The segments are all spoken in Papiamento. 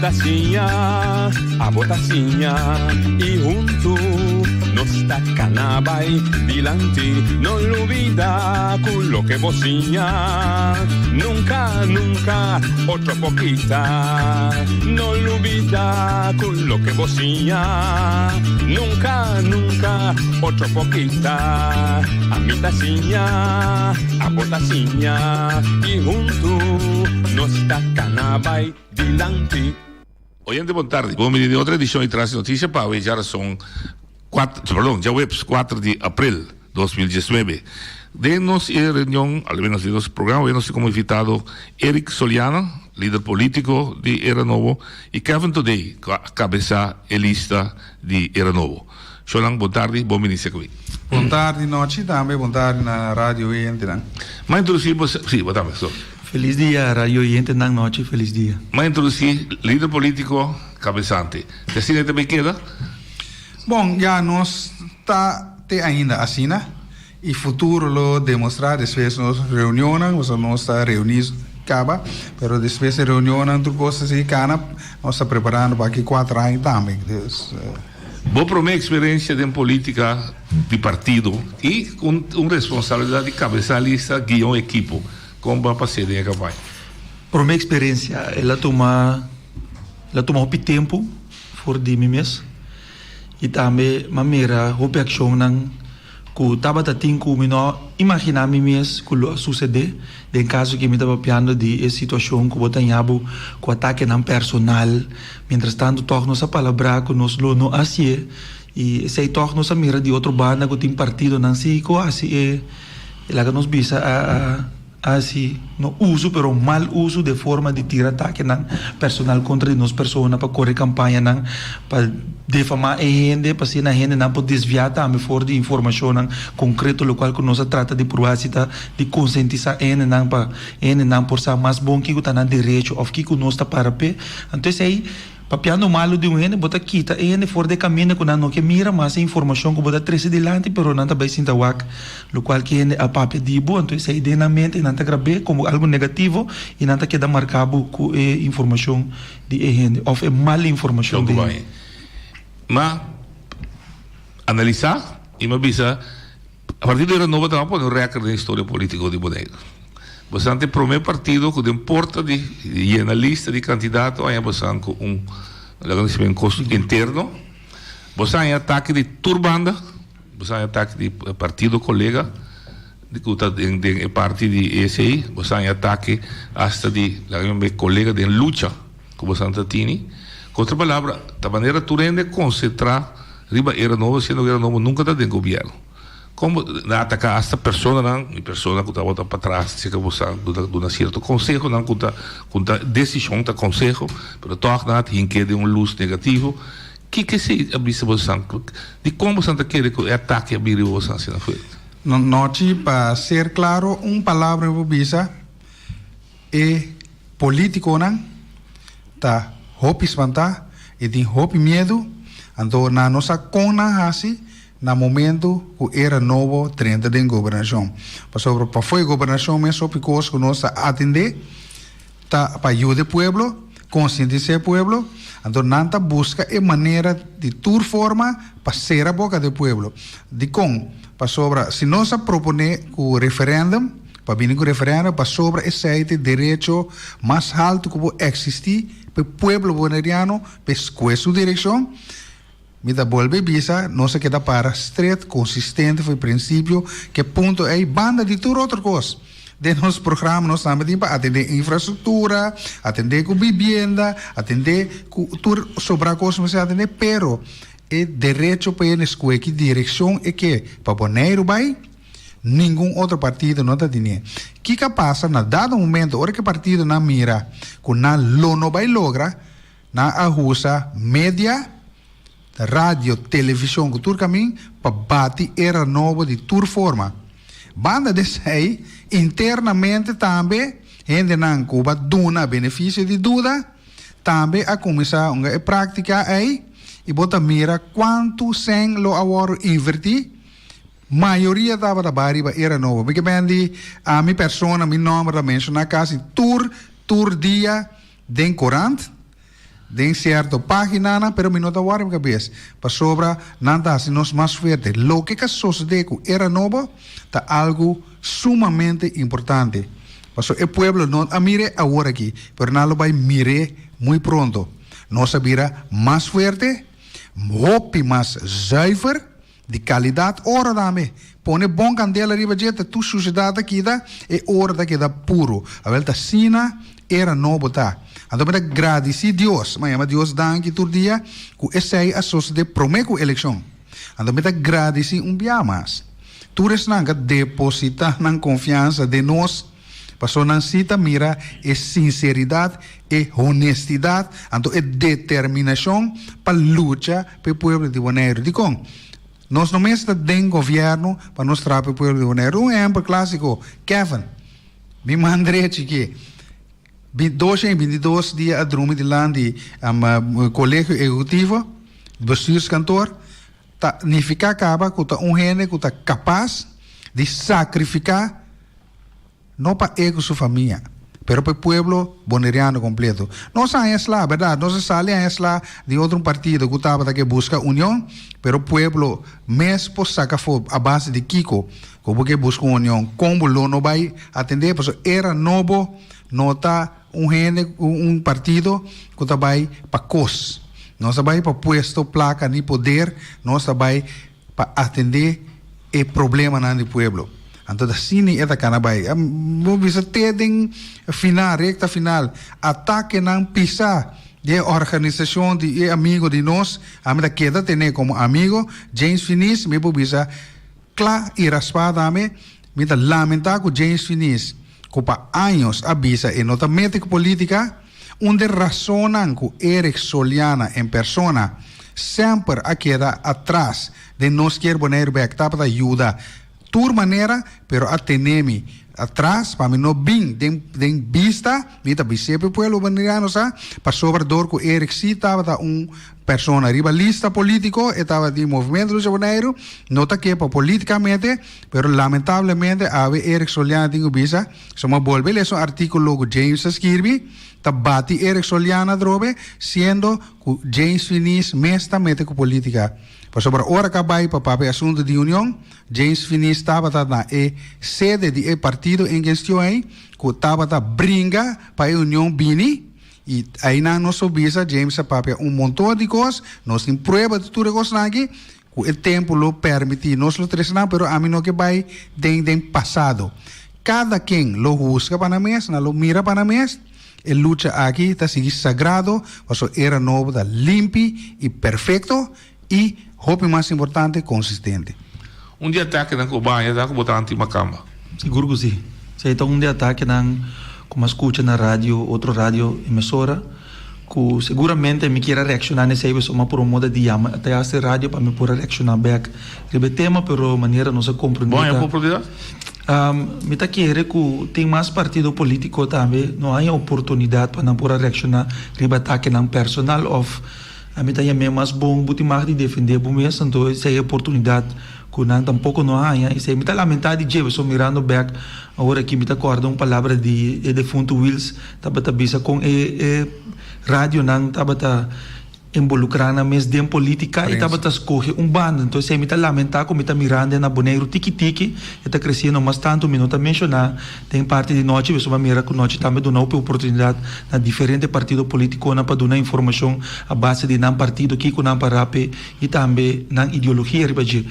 ta siña, abo ta siña y huntu nos ta cana bay dilanti. No lubida cu loke bo siña nunca, nunca otro por kita. No lubida cu loke bo siña nunca, nunca otro por kita. Ami ta siña, abo ta siña y huntu nos ta cana bay dilanti. Oyente bon tardi, bon bini den otro edicion di Tras di Noticia pa awe djarason cuatro, perdon, djaweps cuatro di april 2019. Den nos e reunion, al menos den nos programa, awe nos tin como invitado Eric Soliana, lider politico di Era Nobo, y Kevin Thodé, cu a cabeza e lista di Era Nobo. Shonan, bon tardi, bon bini seca mi. Bon tardi nochi tambe, bon tardi na radio oyentenan. M'a introduci bo, si, bo tambe, sorry. Felis dia radio oyentenan nochi, felis dia. M'a introduci lider politico cabesante. Te asina e ta bay keda? Bon, ya nos ta te ainda asina y futuro lo demostra despues nos reunionnan, pasobra nos ta reuni caba, pero despues e reunionnan tur cos ta sigui cana, nos ta preparando pa aki cuatro aña tambe. Dus. Bo prome experiencia den politica di partido y un un responsabilidad di cabeza lista guia un ekipo, con bo a pas'e den e campaña? Prome experiencia, el a tuma el a tuma hopi tempo for di mi mes y tambe m'a mira hopi accionnan ku tabata tin ku mi no imaginá mi mes ku lo a susedé den kaso ki mi ta papiando di e situashon ku bo ta haña bo ku atakenan personal. Mientras tanto tòg nos a palabrá ku nos lo no hasié i esei tòg nos a mira di otro banda ku tin partidonan si ku hasi e laga nos bisa a Hasi no uso pero mal uso de forma di tira atakenan personal kontra di nos persona pa kore kampañanan pa defamá e hende pa asina hendenan por desviá tambe for di informashonnan konkreto lokual ku nos a trata di purba hasi ta di konsientisá e hendenan pa e hendenan por sa mas bon kiko ta nan derecho òf kiko nos ta para p'e. Anto esei. Papiando malu di un hende, bo ta kita e hende for di e kaminda ku nan no ke mira mas e informashon ku bo ta trese dilanti, pero nan ta bai sinta wak lokual ki hende a papia di bo, anto esei den nan mente i nan ta grab'é komo algu negativo i nan ta keda marká bo ku e informashon di e hende òf e mal informashon di e hende. Ma analisá i m'a bisa. Partido Era Nobo ta pone un record den historia politico di Boneiru. Bosan ta e prome partido cu den porta di yena lista di candidato aña bosan cu un laga nos un cos interno. Bosan haña atake di tur banda, bosan haña atake di partido colega di cu ta den den e parti di esey, bosan haña atake hasta di laga nos bay colega den lucha cu bosan ta tini. Cu otro palabra ta manera tur hende concentra. Riba era nobo siendo ku era nobo nunka ta den gobierno. Kon bo nan ataka hasta personanan y persona ku tabata patras si ku sa duna duna sierto konsehonan ku ta ku ta desishon ta konseho pero tòg nan a hink'é den un lus negativo. Kiko esei a bisa bosan? Dikon bosan ta kere ku e atake a bini riba bosan asina fuerte? No nochi pa ser klaro un palabra mi por bisa e politiconan ta hopi spantá y tin hopi miedu, anto nan no sa con nan haci na momento cu era nobo drenta den gobernacion. Pasobra pafo e gobernacion mes hopi cos cu nos ta atende ta pa yuda e pueblo, concientisa e pueblo, anto nan ta busca e manera di tur forma pa cera boca di e pueblo. Dicon? Pasobra si nos a propone cu referendum, Pa bini ku referendum pasobra esei ta e derecho mas haltu ku por eksistí pa e pueblo boneriano pa e skohe su direkshon. Mi ta bolbe bisa, nos a keda para stret, konsistente for e prinsipio ku e punto ei banda di tur otro kos. Den nos programa nos tambe tin pa atendé infrastruktura, atendé ku bibienda, atendé ku tur sobrá kos mester atendé, pero e derecho pa hende skohe ki direkshon e ke pa Boneiru bai, Ningun otro partido no ta tine. Kiko a pasa na dado momento ora ku e partidonan mira ku nan lo no bai logra, nan a usa media, radio, televishon ku tur kamin pa bati era nobo di tur forma. Banda di esei, internamente tambe hendenan ku ba duna benefisio di duda tambe a kuminsá hunga e práktika ei i bo ta mira kuantu sèn lo a wòrdu invertí. Mayoria tabata bai riba era nobo. Mi ke ben di ami persona, mi nomber ta menshoná kasi tur tur dia den korant. Den sierto paginanan, pero mi no ta wòrdu mi kabes, pasobra nan ta hasi nos mas fuerte. Loke ka sosodé ku Era Nobo ta algu sumamente importante, pasobra e pueblo no a mir'é awor aki, pero nan lo bai mir'é muy pronto. Nos a bira mas fuerte, hopi mas zuiver. Di kalidat oro tambe. Pone bon kandela riba dje ta tur sushedat ta kita, e oro ta keda puru. Awel ta asina era nobo ta. Anto mi ta gradisí Dios, mi a yama Dios danki tur dia ku esei a sosodé promé ku elekshon. Anto mi ta gradisí un bia mas tur esnan ku a depositá nan konfiansa den nos, pasobra nan sí ta mira e sinseridat, e honestidat, anto e determinashon pa lucha pa e pueblo di Boneiru. Dikon? Nos no mester ta den gobièrnu pa nos traha pa e pueblo di Boneiru. Un ehèmpel klásiko, Kevin, mi man drechi ki 222 dia a drumi dilanti Kolegio Ehekutivo, bestuurskantoor, ta nifiká kaba ku ta un hende ku ta kapas di sakrifiká No pa e ku su famia, pero pa e pueblo boneriano kompleto. Nos a haña sla, bèrdat, nos a sali haña sla di otro un partido ku tabata ke buska union, pero pueblo mes por saka afó a base di kiko ku bo ke buska un union, kon bo lo no bai atendé, pasobra era nobo no ta un hende, un partido ku ta bai pa kos. Nos ta bai pa puesto, plaka ni poder, nos ta bai pa atendé e problemanan di pueblo. Anto ta asina e ta kana bai. Bo bisa te den final, rekta final, atakenan pisá di e organisashon di e amigo di nos, ami ta keda ten'é komo amigo, James Finies, mi por bisa kla i raspá tambe, mi ta lamentá ku James Finies, ku pa años a bisa e no ta mete ku polítika, Un di rasonnan ku Eric Soliana en persona semper a keda atras den Nos Kier Boneiru Bek tabata yuda tur manera pero a tene mi atras pa mi no bin den den bista, mi ta bis'é pa e pueblo boneriano sa, pasobra dor ku Eric si tabata un persona riba lista politico, e tabata di Movimento Lucha Boneiru, no ta ke pa politicamente, pero lamentablemente awe Eric Soliana tin ku bisa. So m'a bolbe lesa un artíkulo ku James a skirbi, ta bati Eric Soliana atrobe, siendo ku James Finies mes ta mete ku polítika. Pasobra ora ku a bai pa papia asuntu di union, James Finies tabata na e sede di e partido en kestion ei, ku tabata bringa pa e union bini, i einan nos por bisa James a papia un monton di kos, nos tin prueba di tur e kosnan aki, Ku e tempu lo permití nos lo trese nan, pero ami no ke bai den den pasado. Kada ken lo husga pa nan mes, nan lo mira pa nan mes. E lucha aki ta sigui sagrado, pasobra era nobo ta limpi i perfekto i, hopi mas importante, konsistente. Un di atakenan ku bo haña ta ku bo ta anti-makamba. Sigur ku si. Esei ta un di atakenan ku mi a skucha na radio, otro radio emisora. Ku seguramente mi kier a reakshoná na esei pasobra mi a por un moda di yama ta hasi radio pa mi por a reakshoná bèk riba e tema pero manera nos a komprendé ta. Bo haña oportunidat? Mi ta kere ku tin mas partido polítiko tambe no haña oportunidat pa nan por a reakshoná riba atakenan personal òf ami ta yam'é mas bon bo tin mag di defendé bo mes anto esei e oportunidat ku nan tampoko no haña esei mi ta lamentá di dje pasobra mirando bèk awor aki mi ta kòrda un palabra di e defuntu Wiels Tabata bisa kon e e radionan tabata involukrá nan mes den polítika i tabata skohe un banda. Entonces esei mi ta lamentá ku mi ta mirando na Boneiru tiki tiki e ta kresiendo mas tantu. Mi no ta menshoná den parti di nochi pasobra mi a mira ku nochi tambe duna hopi oportunidat na diferente partido polítikonan pa duna informashon a base di nan partido, kiko nan pará p'e i tambe nan ideologia riba dje.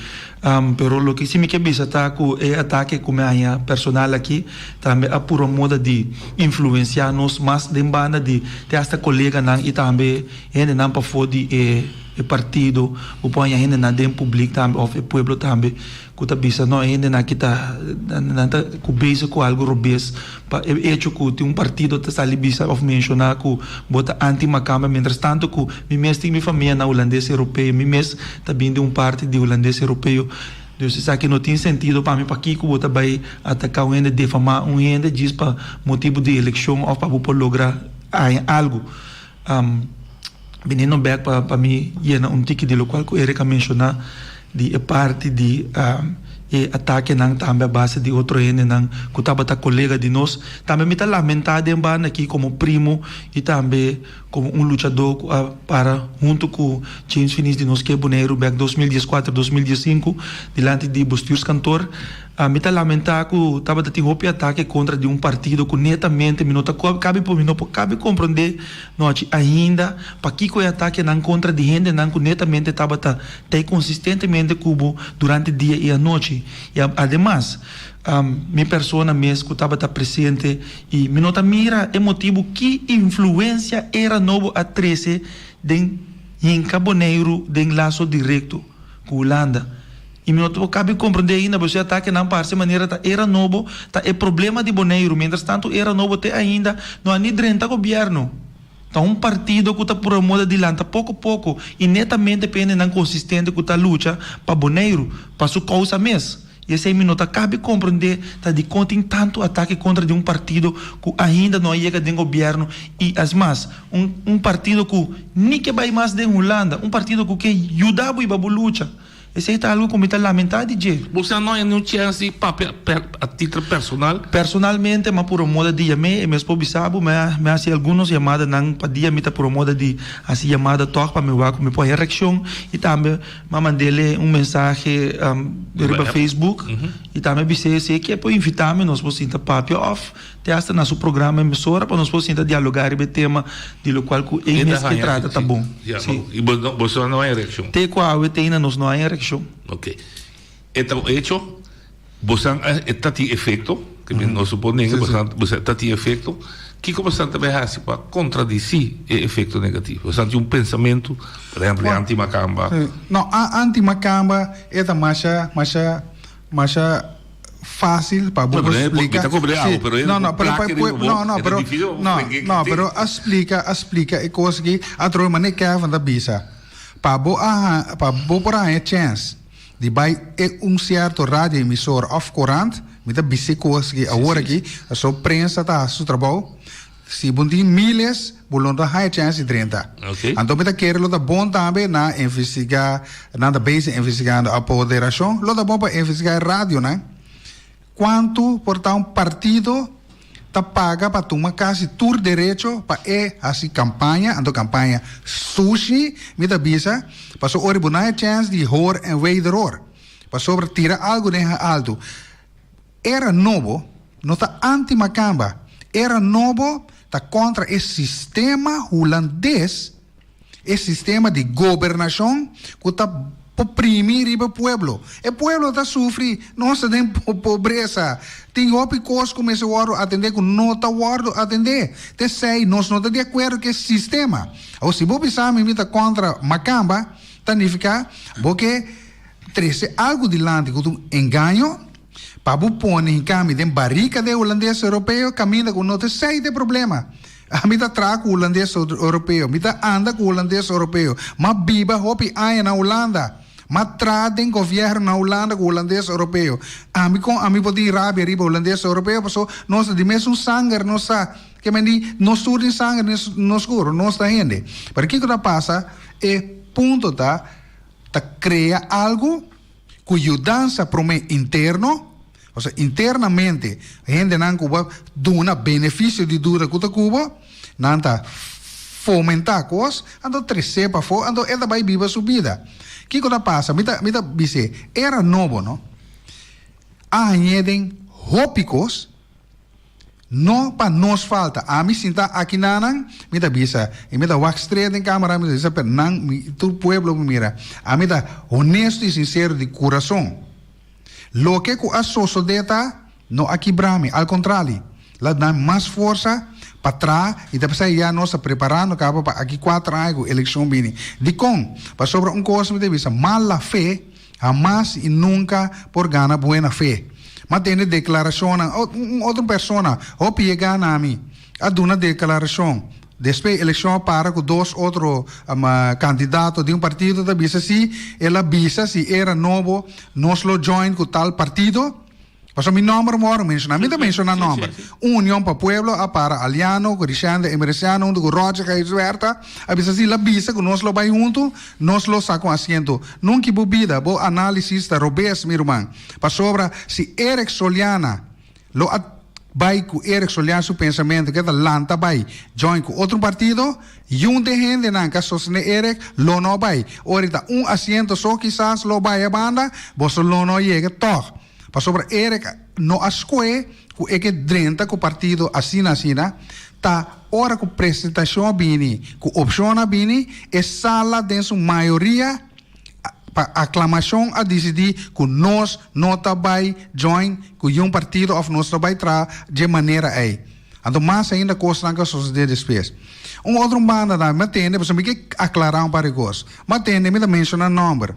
Pero loke si mi ke bisa ta ku e atake ku mi a haña personal aki tambe a purba moda di influensiá nos mas den banda di te hasta koleganan i tambe hendenan pafó di e e partido. Bo por haña hendenan den publik tambe òf e pueblo tambe ku ta bisa no e hendenan aki ta nan ta ku bezig ku algu robes pa e echo ku tin un partido ta sali bisa òf menshoná ku bo ta anti makamba mientras tanto ku mi mes tin mi famia na hulandes europeo mi mes ta bin di un parti di hulandes europeo dus esaki no tin sentido pa mi pakiko bo ta bai ataka un hende defamá un hende djis pa motibu di elekshon òf pa bo por logra haña algu. Biniendo bek pa pa mi yena un tiki di lokual ku Eric a menshoná di e parti di e atakenan tambe a base di otro hendenan ku tabata kolega di nos. Tambe mi ta lamentá den banda aki komo primo i tambe. Komo un luchadó ku a para huntu ku James Finies di Nos Ke Boneiru bèk 2014, 2015 dilanti di Bestuurskantoor, mi ta lamentá ku tabata tin hopi atake kontra di un partido ku netamente mi no ta kabe mi no por kabe komprondé nochi ainda pakiko e atakenan kontra di hendenan ku netamente tabata tei konsistentemente ku bo durante dia i anochi. I ademas mi persona mes ku tabata presente I mi no ta mira e motibu ki influensia Era Nobo a trese den hinka Boneiru den laso direkto ku Hulanda. I mi no ta por kabi komprendé ainda boso e atakenan parse manera ta Era Nobo ta e problema di Boneiru, mientrastantu Era Nobo te ainda no a ni drenta gobièrnu. Ta un partido ku ta pura moda di lanta poko poko i netamente pa hendenan konsistente ku ta lucha pa Boneiru, pa su kousa mes. I esei mi no ta kabi komprendé ta dikon tin tantu atake kontra di un partido ku ainda no a yega den gobièrnu i es mas, un un partido ku ni ke bai mas den Hulanda, un partido ku ke yuda bo i ba bo lucha. Esei ta algu ku mi ta lamentá di dje. Bo sa no a niun chèns di papia a título personal? Personalmente m'a puro moda di yam'é, e mes por bisa bo, mi a mi a hasi algunos yamadanan pa dia mi ta puro moda di hasi yamada tòg pa mi wak ku mi por haña reakshon i tambe M'a mand'ele un mensahe riba Facebook i tambe bis'é si e ke por invitá mi nos por sinta papia òf te asta na su programa emisora pa nos por sinta dialogá riba e tema di lokual ku e mes ke trata ta bon. Si. I boso no haña reakshon? Te ku awe te ainda nos no haña reakshon. Oke. E ta un hecho, bosan a e ta tin efecto, ke mi no supo nenga, bosan bosan ta tin efecto, kiko bosan ta bay hasi pa contradeci e efecto negativo? Bosan tin un pensamento, por ehemplo e anti makamba? No, anti makamba e ta masha masha masha facil pa bo por splica. Mi ta comprende abo, pero e no, no, pero placa riba bo, no, no, e ta pero dificil pa bo no, frengue no, pero a splica a splica e cos aki atrobe manera Kevin ta bisa, pa bo a pa bo por haña chance di bai e un sierto radio emisor of korant, mi ta bis'e kos ki awor aki, pasobra prensa ta hasi su trabou, si bo tin miles bo lo no ta haña chèns di drenta. Anto mi ta kere lo ta bon tambe na investigá, nan ta bezig investigando apoderashon, lo ta bon pa investigá e radionan. Cuanto por ta un partido ta paga pa tuma casi tur derecho pa e haci campaña, anto campaña sushi mi ta bisa, pasobra ora bo no haya chance di hoor en wederhoor, pasobra tira algo den alto. Era nobo no ta anti macamba, era nobo ta contra e sistema hulandes. E sistema di gobernacion cu ta oprimi riba e pueblo. E pueblo ta sufri, nos ta den pobresa, tin hopi cos cu mester wordo atende cu no ta wordo atende. T'esey nos no ta di acuerdo cu e sistema. Awor si bo bisa mi mi ta contra macamba, ta nifica bo ke trece algo dilanti cu ta un engaño pa bo pone hincami den barica de hulandes europeo caminda cu no ta esey ta e problema. Ami ta traha ku hulandes europeo, mi ta anda ku hulandes europeo, m'a biba hopi aña na Hulanda, m'a traha den gobièrnu na Hulanda ku hulandes europeo. Ami kon ami por tin rabia riba hulandes europeo paso nos ta di mesun sanger nos ta ke men di nos tur tin sanger nos kuru, nos ta hende. Pero kiko ta pasa e punto ta ta krea algu ku yudansa promé interno. Osea, internamente, hendenan ku bo duna benefisio di duda ku ta ku bo, nan ta fomentá kos, anto tres'é pafó, anto e ta bai biba su bida. Kiko ta pasa? Mi ta, mi ta bis'é, era nobo, no? A hañ'é den hopi kos, no pa nos falta. Ami sinta aki nanan, mi ta bisa, i mi ta wak stret den kamera, mi ta bisa, pero nan, mi, tur pueblo por mira, ami ta honesto i sinsero di kurason. Loke ku a sosodé ta, no a kibra mi, al kontrali, la duna mi mas forsa pa traha i ta p'esei ya nos ta preparando kaba pa aki kuater aña ku elekshon bini. Dikon? Pasobra un kos mi ta bisa, mala fe hamas i nunka por gana buena fe. M'a tende deklarashonnan, un otro persona hopi yega na mi a duna deklarashon. Despues elekshon a para ku dos otro kandidato di un partido ta bisa si el a bisa si era nobo nos lo join ku tal partido. Pasobra mi nòmber mòrdu menshoná. Mi ta menshoná nòmber. Un Union pa Pueblo a para Aliano ku Richende Emereciano huntu ku Roger Gijsbertha a bisa si el a bisa ku nos lo bai huntu nos lo saka un asiento. Nunki bo bida bo análisis ta robes mi ruman. Pasobra si Eric Soliana lo a. bai ku Eric Soliano su pensamentu ke ta lanta bai join ku otro partido, yun den hendenan ku a sostené Eric lo no bai. Ora ta un asiento so kisas lo bai a banda, boso lo no yega tòg. Pasobra Eric no a skohe ku e ke drenta ku partido asina asina, ta ora ku presentashon a bini, ku opshon a bini, e sala den su mayoria pa aklamashon a disidí ku nos no ta bai join ku yun partido òf nos no bai traha dje manera ei. Anto mas ainda kosnan ku a sosodé despues. Un otro banda tambe mi a tende, pasobra mi ke aklará un par di kos. Mi a tende, mi ta menshoná nòmber.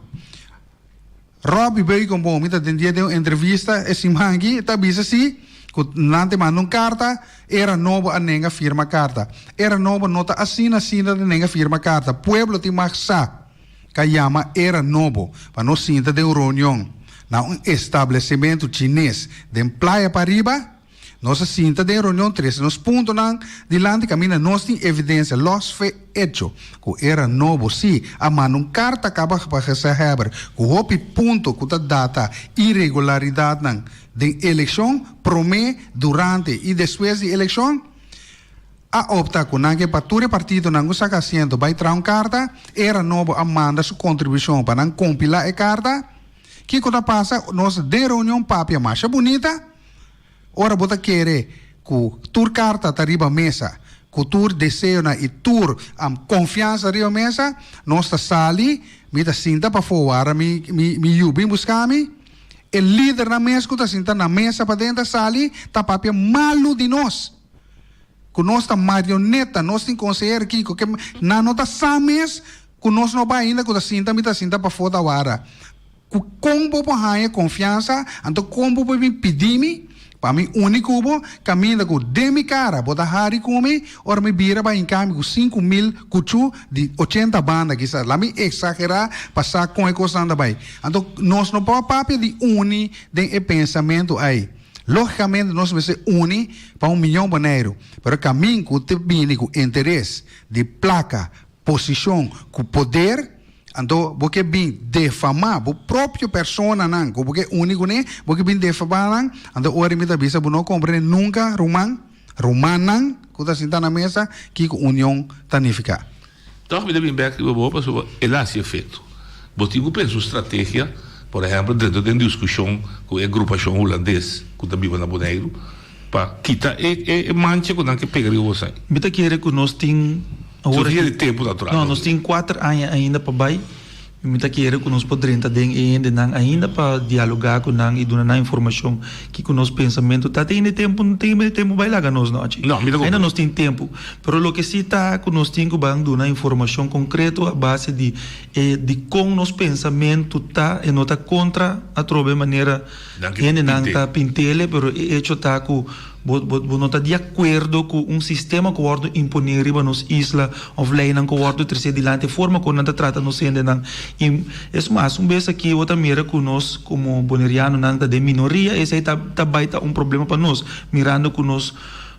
Robbie Beukenboom, mi ta tendie den un entrevista e siman aki, ta bisa si ku nan te manda un karta, Era Nobo a nenga firma karta. Era Nobo no ta asina asina ta nenga firma karta. Pueblo tin mag sa ka yama Era Nobo pa nos sinta den un reunion na un establesimentu chines den Playa Pariba. Nos a sinta den reunion trese nos puntonan dilanti kaminda nos tin evidensia los fe echo ku era nobo si a manda un karta kaba pa gezaghebber ku hopi punto ku ta data iregularidatnan den elekshon promé, durante i despues di elekshon. A opta ku nan ke pa tur e partidonan ku saka asiento bai traha un karta. Era nobo a manda su kontribushon pa nan kompilá e karta. Kiko ta pasa? Nos den reunion papia masha bunita. Ora bo ta kere ku tur karta ta riba mesa, ku tur deseonan i tur konfiansa riba mesa, nos ta sali, mi ta sinta pafó wara mi mi yu bin buska mi. E lidernan mes ku ta sinta na mesa paden ta sali ta papia malu di nos, ku nos ta marioneta, nos tin konsehero kiko, ke nan no ta sa mes ku nos no bai ainda ku ta sinta mi ta sinta pafó ta wara. Ku kon bo por haña konfiansa, anto kon bo por bin pidi mi pa mi uni ku bo, kaminda ku den mi kara bo ta hari ku mi, ora mi bira bai hinka mi ku 5000 kuchu di 80 banda kisas. Laat mi eksagerá pa sa kon e kosnan ta bai. Anto nos no por papia di uni den e pensamentu ei. Lógikamente nos mester uni pa un miyon Boneiru, pero kamin ku ta bini ku interes di plaka, posishon ku poder, anto bo ke bin defamá bo propio personanan ku bo ke uni kuné, bo ke bin defamá nan, anto ora mi ta bisa bo no komprendé nunka ruman, rumannan ku ta sinta na mesa kiko union ta nifiká. Tòg mi ta bin bèk riba bo pasobra el a hasi efekto. Bo tin ku pensa un strategia, por ehèmpel dentro den diskushon ku e grupashon hulandes ku ta biba na Boneiru, Pa kita e mancha ku nan ke pega riba boso. Mi ta kere ku nos tin awor aki. Di tempu natural. No, nos tin kuater aña ainda pa bai. I mi ta kere ku nos por drenta den e hendenan ainda pa dialogá ku nan i duna nan informashon kiko nos pensamentu ta. Te ainda e tempu, te ainda e tempu bai laga nos no, No, mi ta Ainda nos tin tempu. Pero loke si ta ku nos tin ku ban duna informashon konkreto a base di e dikon nos pensamentu ta e no ta kontra atrobe manera. Hendenan ta pintele, pero e echo ta ku bo bo no ta di akuerdo ku un sistema ku wòrdu imponé riba nos isla òf leinan ku wòrdu tresé dilanti, e forma ku nan ta trata nos hendenan. I es mas, un bes aki bo ta mira ku nos komo bonerianonan ta den minoria, esei ta ta bai ta un problema pa nos, mirando ku nos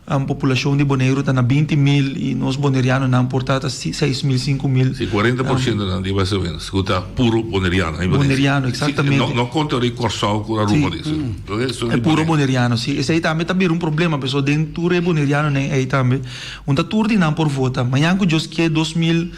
Populashon di Boneiru ta na 20.000 i nos bonerianonan por ta ta 6.000, 5.000. Si, 40% nan di mas o menos ku ta puro boneriano. Boneriano, eksaktamente. No, no konta di Kòrsou ku Aruba di su. E puro boneriano, si. Esei tambe ta bira un problema pasobra den tur e bonerianonan ei tambe un ta tur di nan por vota. Mañan ku Dios ke 2000.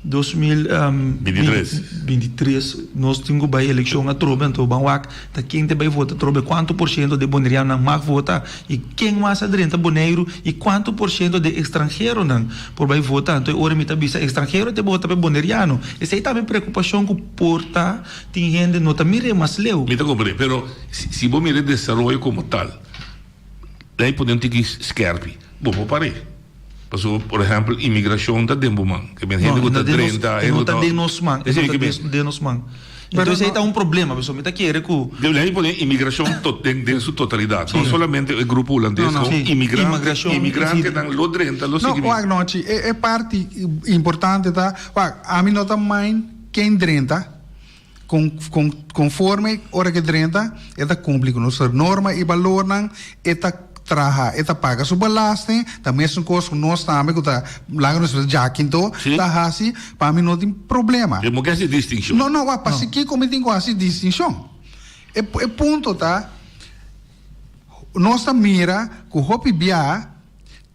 2023 nos tin ku bai elekshon atrobe anto ban wak ta ken ta bai vota atrobe kuantu por shento di bonerianonan mag vota i ken mas a drenta Boneiru i kuantu por shento di ekstranheronan por bai vota anto e ora mi ta bisa ekstranhero ta vota pa e boneriano esei tambe preokupashon ku por ta tin hende no ta mir'é mas leu. Mi ta komprende pero si bo mira e desaroyo komo tal lei pone un tiki skerpi bo por par'é. Pasobra, por ehèmpel, imigrashon ta den bo man. Ke men hende ku ta drenta, hende ku ta. E no ta den nos man. E no ta den nos man. Entonces esei ta un problema, pasobra mi ta kere ku. Debe mi pone imigrashon den su totalidat. No solamente e grupo hulandes, no imigrante, imigrantenan lo drenta, lo sigui. No, wak nochi, e parti importante ta, wak, ami no ta mind ken drenta, Conforme ora ke drenta e ta cumpli cu nos norma y balornan, e ta traha, e ta paga su belasting, ta mesun cos cu nos tambe cu ta laga nos bisa djakinto ta haci, pa mi no tin problema. Bo ke haci distincion? No, no, wak, pasikiko mi tin cu haci distincion? E punto ta. Nos ta mira ku hopi bia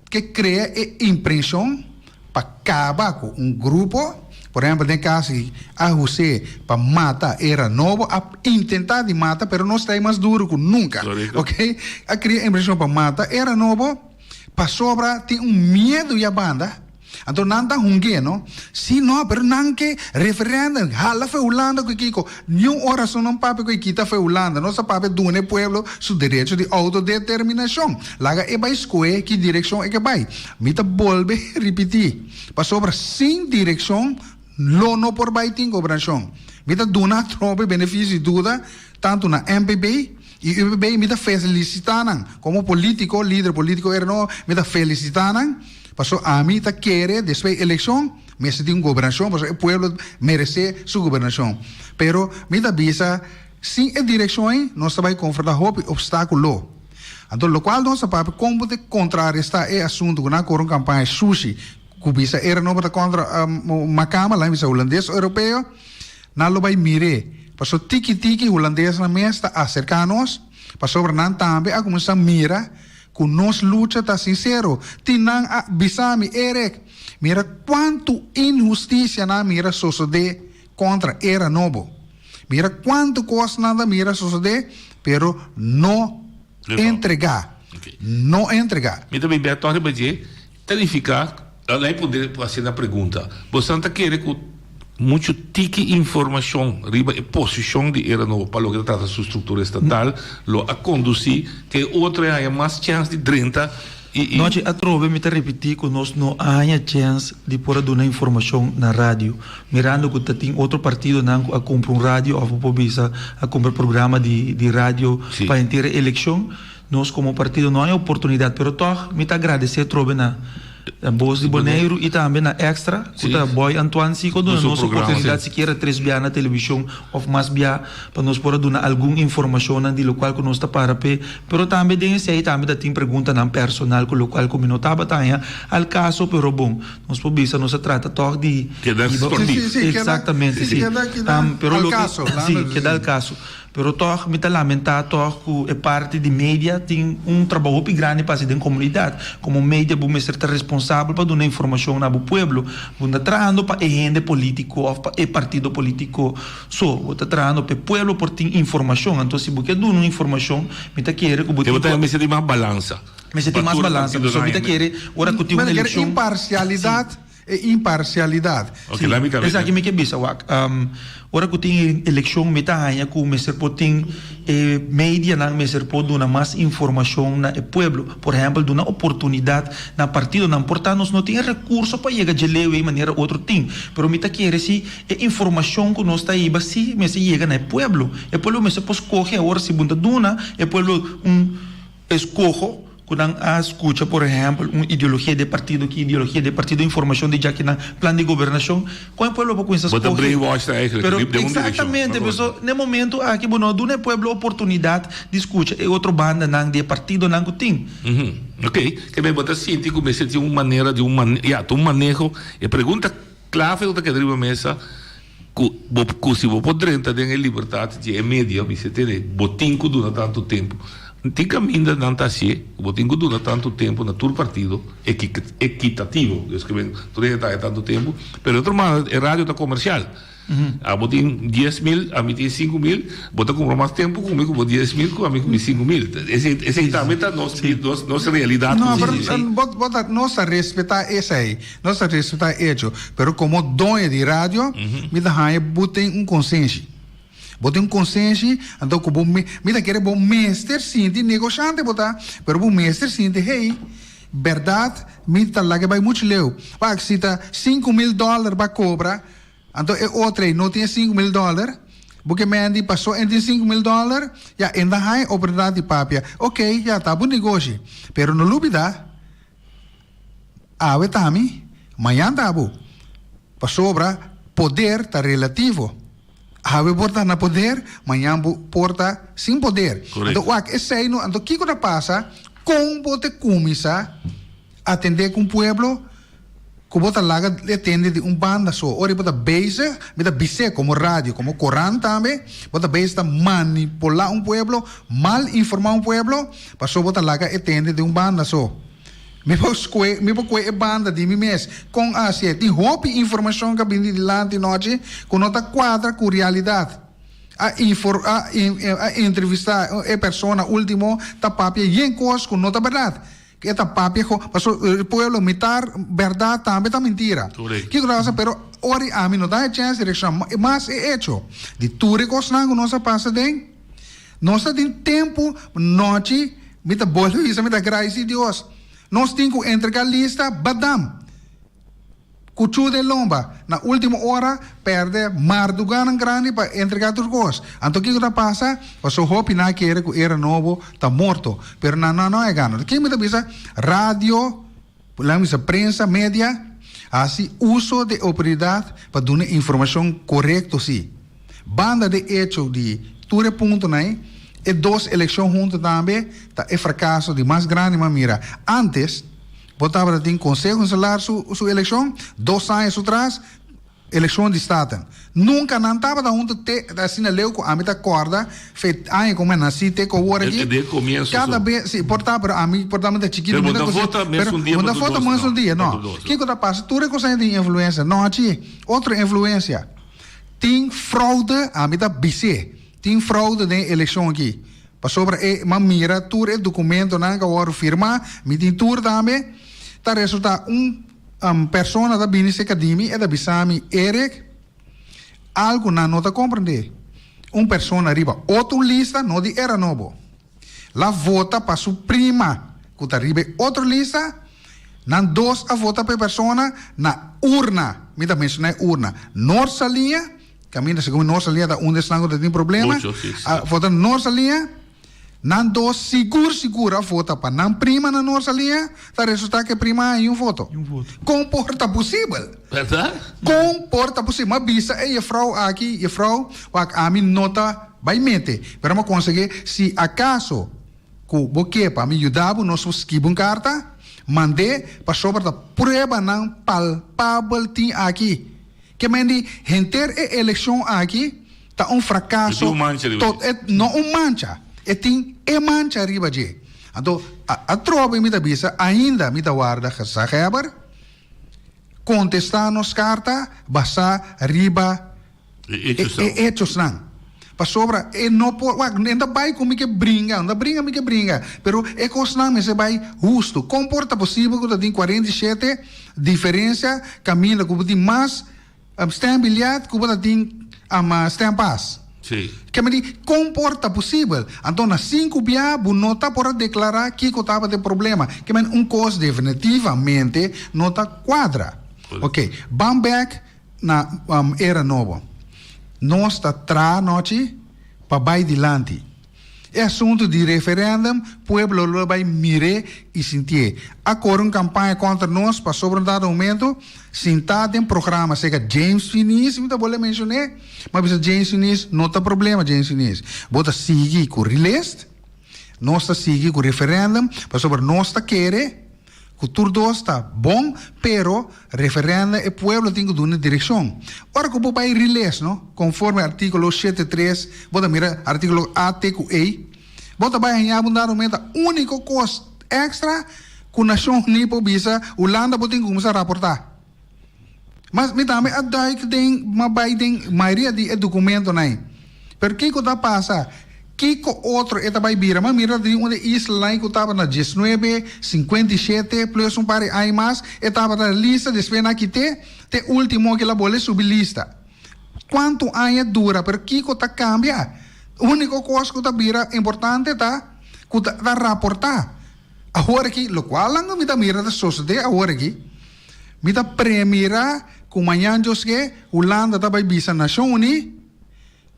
ke krea e impreshon pa kaba ku un grupo, por ehempel den kaso di a hus'é pa mata era nobo, a intentá di mata pero nos ta ei mas duru ku nunka, ok, a kria impreshon pa mata era nobo pasobra tin un miedu ya banda. Anto nan ta hung'é, no? Sí, no, pero nan ke referendum, hala fe Hulanda ku kiko. Niun ora so nan papia ku e kita fe Hulanda. Nos ta papia duna e pueblo su derecho di autodeterminashon. Laga e bai skohe ki direkshon e ke bai. Mi ta bolbe ripití, pasobra sin direkshon lo no por bai tin gobernashon. Mi ta duna atrobe benefisio di duda tantu na MPB i UPB. Mi ta felisitá nan komo polítiko, lider polítiko RNO, mi ta felisitá nan. Paso ami ta kere despues elekshon mester tin un gobernashon pasobra e pueblo meresé su gobernashon. Pero mi ta bisa sin e direkshon ei nos ta bai konfrontá hopi opstákulo. Anto lokual nos ta papia kon bo ta kontrarestá e asuntu ku nan a kore un kampaña shushi ku bisa era no bo ta kontra makamba laga mi bisa hulandes o europeo nan lo bai mir'é. Paso tiki tiki hulandesnan mes ta aserká nos pasobra nan tambe a kuminsá mira Ku nos lucha ta sinsero. Tin nan a bisa mi, Eric, mira kuantu inhustisia nan mira sosodé kontra era nobo. Mira kuantu kos nan ta mira sosodé, pero no entregá. No entregá. Mi ta bibia tòg riba dje, ta nifiká, Lei poder hasi na pregunta, Bosan ta kere ku muchu tiki informashon riba e posishon di era nobo pa loke ta trata su struktura estatal lo a kondusí ku e otro e haña mas chèns di drenta i i. Nochi atrobe mi ta ripití ku nos no a haña chèns di por a duna informashon na radio, mirando ku ta tin otro partidonan ku a kumpra un radio òf bo por bisa a kumpra programa di di radio pa henter e elekshon. Nos komo partido no haña oportunidat, pero tòg mi ta agradesé atrobe na Bos di Boneiru i tambe na Extra ku ta Boy Antoine si ku a duna nos oportunidat sikiera tres bia na televishon òf mas bia pa nos por a duna algun informashonnan di lokual ku nos ta para p'e. Pero tambe den esei tambe ta tin preguntanan personal ku lokual ku mi no tabata haña al kaso, pero bon, nos por bisa nos a trata tòg di Keda skondí. Eksaktamente, si. Pero loke, si, keda al kaso. Pero tòg mi ta lamentá tòg ku e parti di media tin un trabou hopi grandi pa hasi den komunidat. Komo media bo mester ta responsabel pa duna informashon na bo pueblo. Bo no ta trahando pa e hende polítiko òf pa e partido polítiko so. Bo ta trahando pa e pueblo por tin informashon. Anto si bo ke duna un informashon mi ta kere ku bo tin ku. Mester tin mas balansa. Mester tin mas balansa. Pasobra mi ta kere ora ku tin un elekshon. Imparsialidat. E imparcialidad. Ok, la mi ta. Esaki mi ke bisa wak. Ora ku tin elekshon mi ta haña ku mester por tin e medianan mester por duna mas informashon na e pueblo. Por ehèmpel duna oportunidat na partidonan. Por ta nos no tin e rekurso pa yega dje leu ei manera otro tin. Pero mi ta kere si e informashon ku nos ta hiba si mester yega na e pueblo. E pueblo mester por skohe awor si bo ta duna e pueblo un eskoho. Ku nan a skucha por ehèmpel un ideologia di e partido ki ideologia di e partido informashon di djaki nan plan di gobernashon kon e pueblo por kuminsá Bo ta skohe brainwash nan eigenlijk pero den un direkshon. eksaktamente paso na e momento aki bo no a duna e pueblo oportunidat di skucha e otro bandanan di e partidonan ku tin. Ok, ke men bo ta sinti ku mester tin un manera di un mane ya ta un maneho e pregunta klave ku ta keda riba mesa ku bo ku si bo por drenta den e libertat di e media mester tene bo tin ku duna tantu tempu. Tin kaminda nan ta hasié ku bo tin ku duna tantu tempu na tur partido ekitativo, dus ke men tur hende ta haña tantu tempu, pero di otro manera e radio ta komersial. Abo tin 10.000, ami tin 5.000, bo ta kumpra mas tempu ku mi ku bo 10.000 ku ami ku mi 5.000. Esei esei tambe ta nos nos nos realidat No, pero bo bo ta nos ta respetá esei, nos ta respetá e echo, pero komo doño di radio mi ta haña bo tin un konsenshi. Bo tin un konsenshi, anto ku bo mi ta kere bo mester sinti, negoshante bo ta, pero bo mester sinti, hey, bèrdat mi ta laga bai muchu leu. Wak, si ta 5000 dòler bo a kobra, anto e otro ei no tin e 5000 dòler, bo ke mendi paso e tin 5000 dòler, ya, e ta haña oportunidat di papia. Oké, ya, ta bo negoshi. Pero no lubida, awe ta mi, mañan ta bo. Pasobra poder ta relativo. Awe bo ta na poder, mañan bo por ta sin poder. Correcto. Anto wak esei no, anto kiko ta pasa? Kon bo ta kuminsá atendé ku un pueblo? Ku bo ta laga e tende di un banda so. Ora bo ta bezig, mi ta bis'é komo radio, komo korant tambe, bo ta bezig ta manipulá un pueblo, mal informá un pueblo, paso bo ta laga e tende di un banda so. Mi por skue, mi por kue e banda di mi mes. Kon a hasié? Tin hopi informashon ku a bini dilanti nochi ku no ta kuadra ku realidat. A infor, a a entrevistá e persona último ta papia yen kos ku no ta bèrdat. E ta papia ku paso e pueblo mitar bèrdat tambe ta mintira. Kiko ta pasa? Pero ora ami no ta haña chèns di reakshoná mas e echo di tur e kosnan ku nos a pasa den. Nos ta tin tempu nochi mi ta bolbe bisa mi ta gradisi Dios. Nos tin ku entrega lista badam. Kuchu den lomba. Na ultimo ora perde marduganan grandi pa entrega tur kos. Anto kiko ta pasa? Paso hopi nan a kere ku era nobo ta morto. Pero nan no a gana. Ken mi ta bisa? Radio, laga mi bisa prensa, media, hasi uso di e oportunidat pa duna informashon korekto si. Banda di echo di tur e puntonan ei, e dos elekshon huntu tambe ta e frakaso di mas grandi mi a mira. Antes bo tabata tin Konseho Insular su su elekshon, dos aña su tras elekshon di Staten. Nunka nan tabata huntu te asina leu ku ami ta kòrda fe aña ku mi a nasi te ku awor aki. Den komienso Kada bes, si, por ta, pero ami por ta mi ta chikitu. Pero bo ta vota mes un dia pa tur dos, no. Dia, no. Kiko ta pasa? Tur e kosnan tin influensia. No, hachi otro influensia. Tin fraude, ami ta bis'é, tin fraude den e elekshon aki. Pasobra e m'a mira tur e dokumentonan ku a wòrdu firmá, mi tin tur tambe, ta resultá un persona ta bini serka di mi, e ta bisa mi, Eric, algu nan no ta komprendé. Un persona riba otro lista, no di era nobo. La vota pa su prima ku ta riba e otro lista, nan dos a vota pa e persona na urna, mi ta menshoná e urna, Noord Saliña, kaminda segun mi Noord Saliña ta un di esnan ku ta tin problema, a vota Noord Saliña, nan dos sigur sigur a vota pa nan prima na Noord Saliña, ta resultá ku e prima haña un voto. Kon por ta posibel? Kon por ta posibel? Mi a bisa e jefrou aki, jefrou, wak ami no ta. Bai mete, pero mi a konseg'é, si akaso ku bo ke pa mi yuda bo, nos por skibi un karta, mand'é, pasobra ta pruebanan palpabel tin aki. Ke men di, henter e elekshon aki ta un frakaso E tin un mancha riba dje. E, no un mancha, e tin e mancha riba dje. Anto, atrobe mi ta bisa, ainda mi ta warda gezaghebber kontestá nos karta basá riba. E echosnan. E echosnan. Pasobra e no por, wak, e no ta bai ku mi ke bringa, no ta bringa mi ke bringa, pero e kosnan mester bai hustu. Kon por ta posibel ku ta tin 47 diferensia kaminda ku bo tin mas stembiljet ku bo ta tin stempas? Sí. Ke mi di, kon por ta posibel? Anto na sinku bia bo no ta por a deklará kiko tabata e problema. Ke men un kos definitivamente no ta kuadra. Oke, ban bèk. Na era nobo. Nos ta traha nochi pa bai dilanti. E asuntu di referendum pueblo lo bai mir'é i sintié. A kore un kampaña kontra nos pasobra un dado momento sintá den programa serka James Finies, mi ta bolbe menshoné, mi a bisa James Finies no ta problema James Finies, bo ta sigui ku relist, nos ta sigui ku referendum pasobra nos ta kere. Ku tur dos ta bon, pero referenda e pueblo tin ku duna direkshon. Ora ku bo bai riles, no, konforme artíkulo shete tres, bo ta mira artíkulo A te ku E, bo ta bai haña bo un dado momento úniko kos èkstra ku Nashon Uní por bisa Hulanda bo tin ku kuminsá raportá. Mas mi tambe a duik den, m'a bai den mayoria di e dokumentonan ei. Pero kiko ta pasa? Kiko otro e ta bai bira? M'a mira di un di e islanan ei ku tabata na diesnuebe, sinkuenta i shete, plus un par di aña mas, e tabata na lista, despues nan a kit'é, te ultimo kila bolbe subi lista. Kuantu aña dura? Pero kiko ta kambia? Úniko kos ku ta bira importante ta ku ta raportá. Awor aki, lokual nan mi ta mira ta sosodé awor aki, Mi ta premira ku mañan Dios ke, Hulanda ta bai bisa Nashon Uní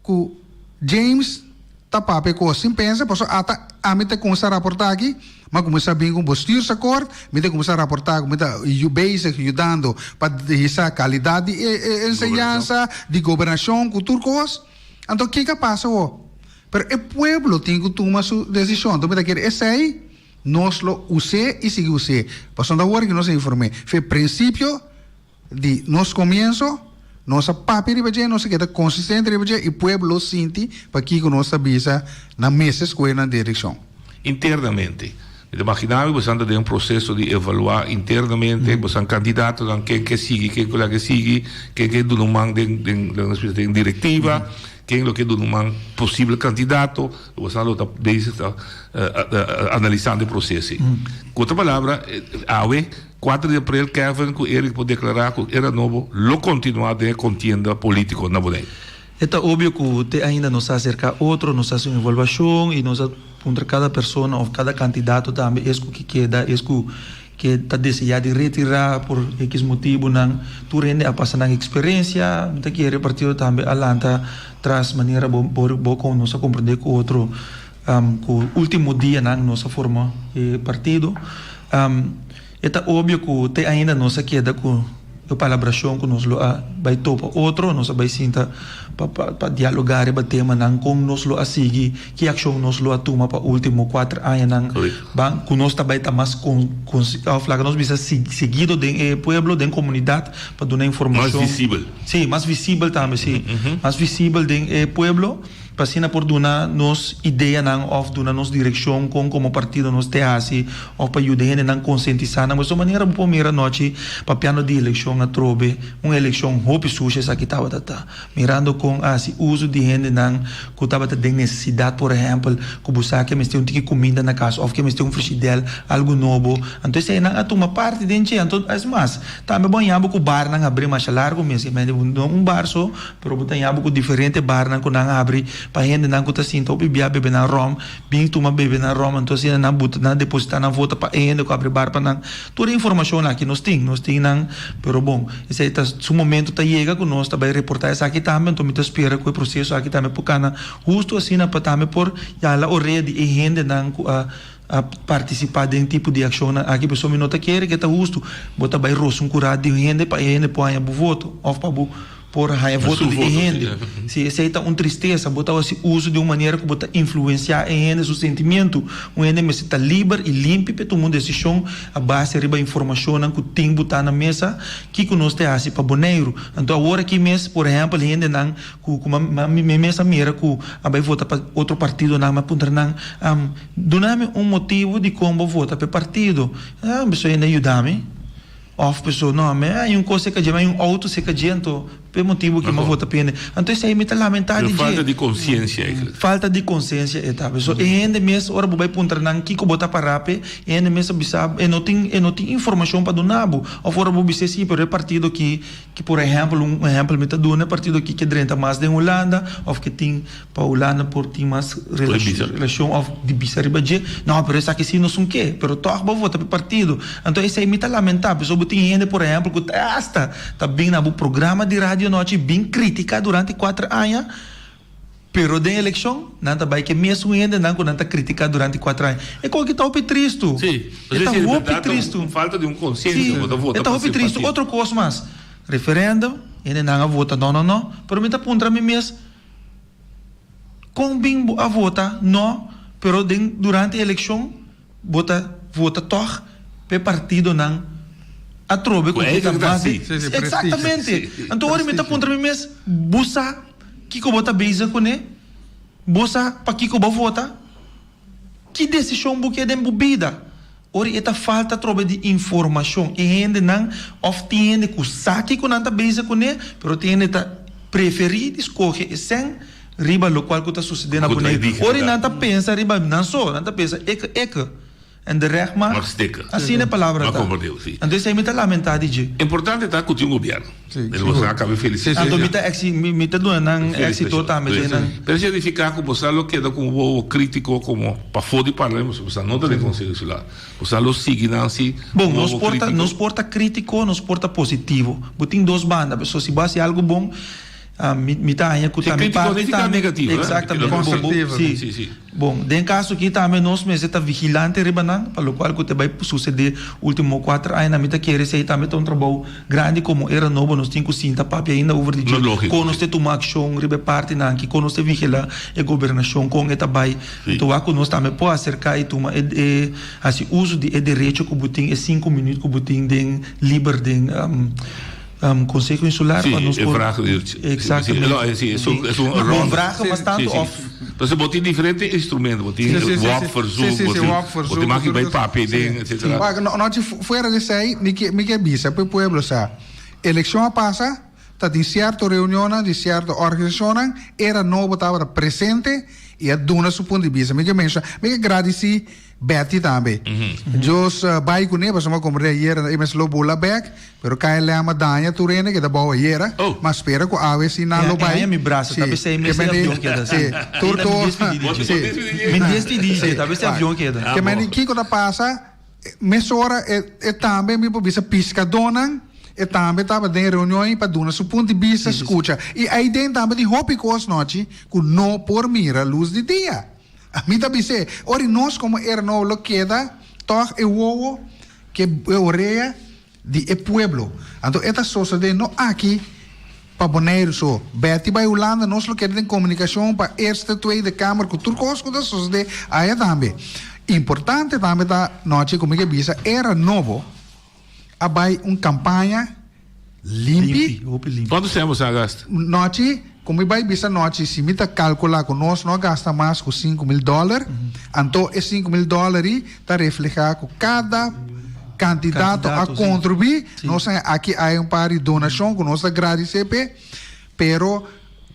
ku James ta papia kos sin pensa, pasobra ata ami ta kuminsá raportá aki, mi a kuminsá bin ku un bestuursakkoord, mi ta kuminsá raportá ku mi ta bezig yudando pa hisa kalidat di e enseñansa, di gobernashon ku tur kos. Anto kiko a pasa awor? Pero e pueblo tin ku tuma su desishon. Anto mi ta kere esei. Nos lo us'é i sigui us'é. Pasobra awor ku nos a inform'é fe prinsipio. di nos komienso, nos a papia riba dje, nos a keda konsistente riba dje i pueblo lo sinti pakiko nos ta bisa nan mester skohe nan direkshon. Internamente. Mi ta imaginá mi bosan ta den un proseso di evaluá internamente bosan kandidatonan, ken ke sigui, ken ku laga sigui, ken ke duna un man den den den direktiva, ken lo ke duna un man posibel kandidato, bosan lo ta bezig ta analisando e proseso ei. Ku otro palabra, awe kuater di aprel Kevin ku Eric por deklará ku Era Nobo lo kontinuá den e kontienda polítiko na Boneiru. E ta obvio ku te ainda nos a aserká otro, nos a hasi un evaluashon i nos a puntra kada persona òf kada kandidato tambe es ku ke keda, es ku ke ta deseá di retirá por ekis motibunan. Tur hende a pasa nan eksperensia. Mi ta kere partido tambe a lanta tras manera bo bo kon nos a komprendé ku otro ku último dianan nos a forma e partido. E ta obvio ku te ainda nos a keda ku e palabrashon ku nos lo a bai topa otro, nos a bai sinta pa pa dialogá riba temanan kon nos lo a sigui, ki akshon nos lo a tuma pa último kuater añanan ban ku nos ta bai ta mas òf laga nos bisa siguido den e pueblo, den komunidat pa duna informashon. Mas visibel. Sí, mas visibel tambe, sí. Mas visibel den e pueblo. Pa asina por duna nos ideanan òf duna nos direkshon kon komo partido nos te hasi òf pa yuda hendenan konsientisá nan. Boso manera bo por mira anochi papiando di elekshon atrobe, un elekshon hopi sushi esaki tabata ta. Mirando kon a hasi uso di hendenan ku tabata den nesesidat, por ehèmpel ku bo sa ke mester un tiki kuminda na kas òf ke mester un frishidèl, algu nobo. Anto eseinan a tuma parti den dje. Anto es mas, tambe bo a yabu ku barnan habri masha largu mes. No un bar so. Pero bo ta yabu ku diferente barnan ku nan habri pa hendenan ku ta sinta hopi bia bebe nan ròm, bin tuma bebe nan ròm, anto asina nan buta nan depositá nan vota pa e hende ku habri bar pa nan. Tur e informashon aki nos tin, nos tin nan, pero bon, esei ta su momento ta yega ku nos ta bai reportá esaki tambe, anto mi ta spera ku e proseso aki tambe por kana hustu asina pa tambe por yala orea di e hendenan ku a a partisipá den tipo di akshonnan aki, pasobra mi no ta kere ke ta hustu bo ta bai rosa un kurá di un hende pa e hende por haña bo voto òf pa bo por haña voto di e hende. Si esei ta un tristesa, bo ta hasi uso di un manera ku bo ta influensiá e hende su sentimientu. Un hende mester ta liber i limpi pa e tuma un desishon a base riba informashonnan ku tin botá na mesa kiko nos ta hasi pa Boneiru. Anto awor aki mes, por ehèmpel, hendenan ku ku mi mes a mira ku a bai vota pa otro partidonan, mi a puntra nan, Duna mi un motibu dikon bo vota pa e partido. Ah, pasobra hende a yuda mi. Of pasobra no, mi hay un kos serka dje, mi hay un outo serka dje, anto p'e motibu ke mi a vota p'e hende. Anto esei mi ta lamentá di dje. Falta di konsiensia eigenlijk. Falta di konsiensia e ta. Pasobra e hende mes ora bo bai puntra nan kiko bo ta pará p'e, e hende mes ta bisa bo e no tin e no tin informashon pa duna bo. Of ora bo bis'é si, pero e partido aki, ki por ehèmpel, un ehèmpel mi ta duna, e partido aki ke drenta mas den Hulanda of ke tin Pa Hulanda por tin mas relashon òf di bisa riba dje, no, pero esaki si nos un ke, pero tòg bo vota pa e partido. Anto esei mi ta lamentá, pasobra bo tin hende, por ehèmpel, ku ta asta ta bin na bo programa di radio anochi bin kritiká durante kuater aña, pero den elekshon nan ta bai ku e mesun hendenan ku nan ta kritiká durante kuater aña. E kos aki ta hopi tristu. Sí, E ta hopi tristu. Falta di un konsiensia, bo ta vota pa. E ta hopi tristu. Otro kos mas, referèndum, hendenan a vota no, no, no, pero mi ta puntra mi mes, Kon bin bo a vota no pero den durante elekshon bo ta vota tog p'e partidonan atrobe ku ta mas di Exactamente anto ora mi ta puntra mi mes bo sa kiko bo ta bezig kuné bo sa pakiko bo vota Ki desishon bo ke den bo bida? Ora e ta falta atrobe di informashon, e hendenan òf tin hende ku sa kiko nan ta bezig kuné, pero tin hende ta preferí di skohe e sèn riba lokual ku ta susedé na Boneiru. Ora nan ta pensa riba nan so, nan ta pensa eke eke en de règt mag, asina e palabra ta. Anto esei mi ta lamentá di dje. Importante ta ku tin un gobièrnu. El boso a caba felicita. Anto mi ta exi, mi ta duna nan exito tambe den nan. Pero significa cu boso lo keda cu un wowo critico como pafo di parlamento, boso no ta den Conseho Insular. Boso lo sigui nan si Bon, nos por ta, nos por ta critico, nos por ta positivo. Bo tin dos banda, pasobra si bo haci algo bon, mi, mi ta haña cu ta mi parti tambe. Exactamente. Constructivo. Si. Bon, den caso aki tambe nos mester ta vigilante riba nan, pa locual cu ta bay sucede ultimo cuater añanan. Mi ta kere esey tambe ta un trabou grandi como era nobo, nos tin cu sinta papia ainda over di dje, con nos ta tuma accion riba e partinan aki, con nos ta vigila e gobernacion, con e ta bay. Anto wak cu nos tambe por acerca y tuma e, e haci uso di e derecho cu bo tin, e cinco minuut cu bo tin den liber den. Konseho Insular pa nos por. Si, e Exactamente. Si, es un es un Bon vragen mas tanto of. Entonces bo tin diferente instrumento, bo tin WOP-verzoek, bo tin bo tin maki bai papia den, etcetera. Wak, no, no, fuera di esei, mi ke mi ke bisa pa e pueblo sa, elekshon a pasa, ta tin sierto reunionnan di sierto organisashonnan, era nobo tabata presente i a duna su punto di bista. Mi ke mensha, mi ke gradisí Betty tambe. Dios bai kuné pasobra mi a komprendé ayera e mes lo bula bek, pero KLM a daña tur hende ke ta bou ayera. Ma spera ku awe si nan lo bai. E haña mi brasa, ta p'esei mes e avion keda. Si, tur tur. Mi despidí dje, ta p'esei avion keda. Ke meni kiko ta pasa, mesora e tambe mi por bisa piskadónan e tambe tabata den reunion ei pa duna su punto di bista, skucha. I aiden tambe tin hopi kos nochi ku no por mira lus di dia. Mi ta bis'é, ora i nos komo erno lo keda tòg e wowo ku e orea di e pueblo. Anto e ta sosodé no aki pa Boneiru so. Betty bai Hulanda nos lo keda den komunikashon pa Eerste, Tweede Kamer ku tur kos ku ta sosodé aya tambe. Importante tambe ta nochi ku mi ke bisa era nobo a bai un kampaña limpi. Limpi, hopi limpi. Kuantu sèn boso a gasta? Nochi, ku mi bai bisa nochi, si mi ta kalkulá ku nos no a gasta mas ku 5000 dòler, anto e 5000 dòler ei ta reflehá ku kada kandidato a Kandidato, sí. kontribuí. Sí. Nos a aki hay un par di donashon ku nos ta gradisé p'e, pero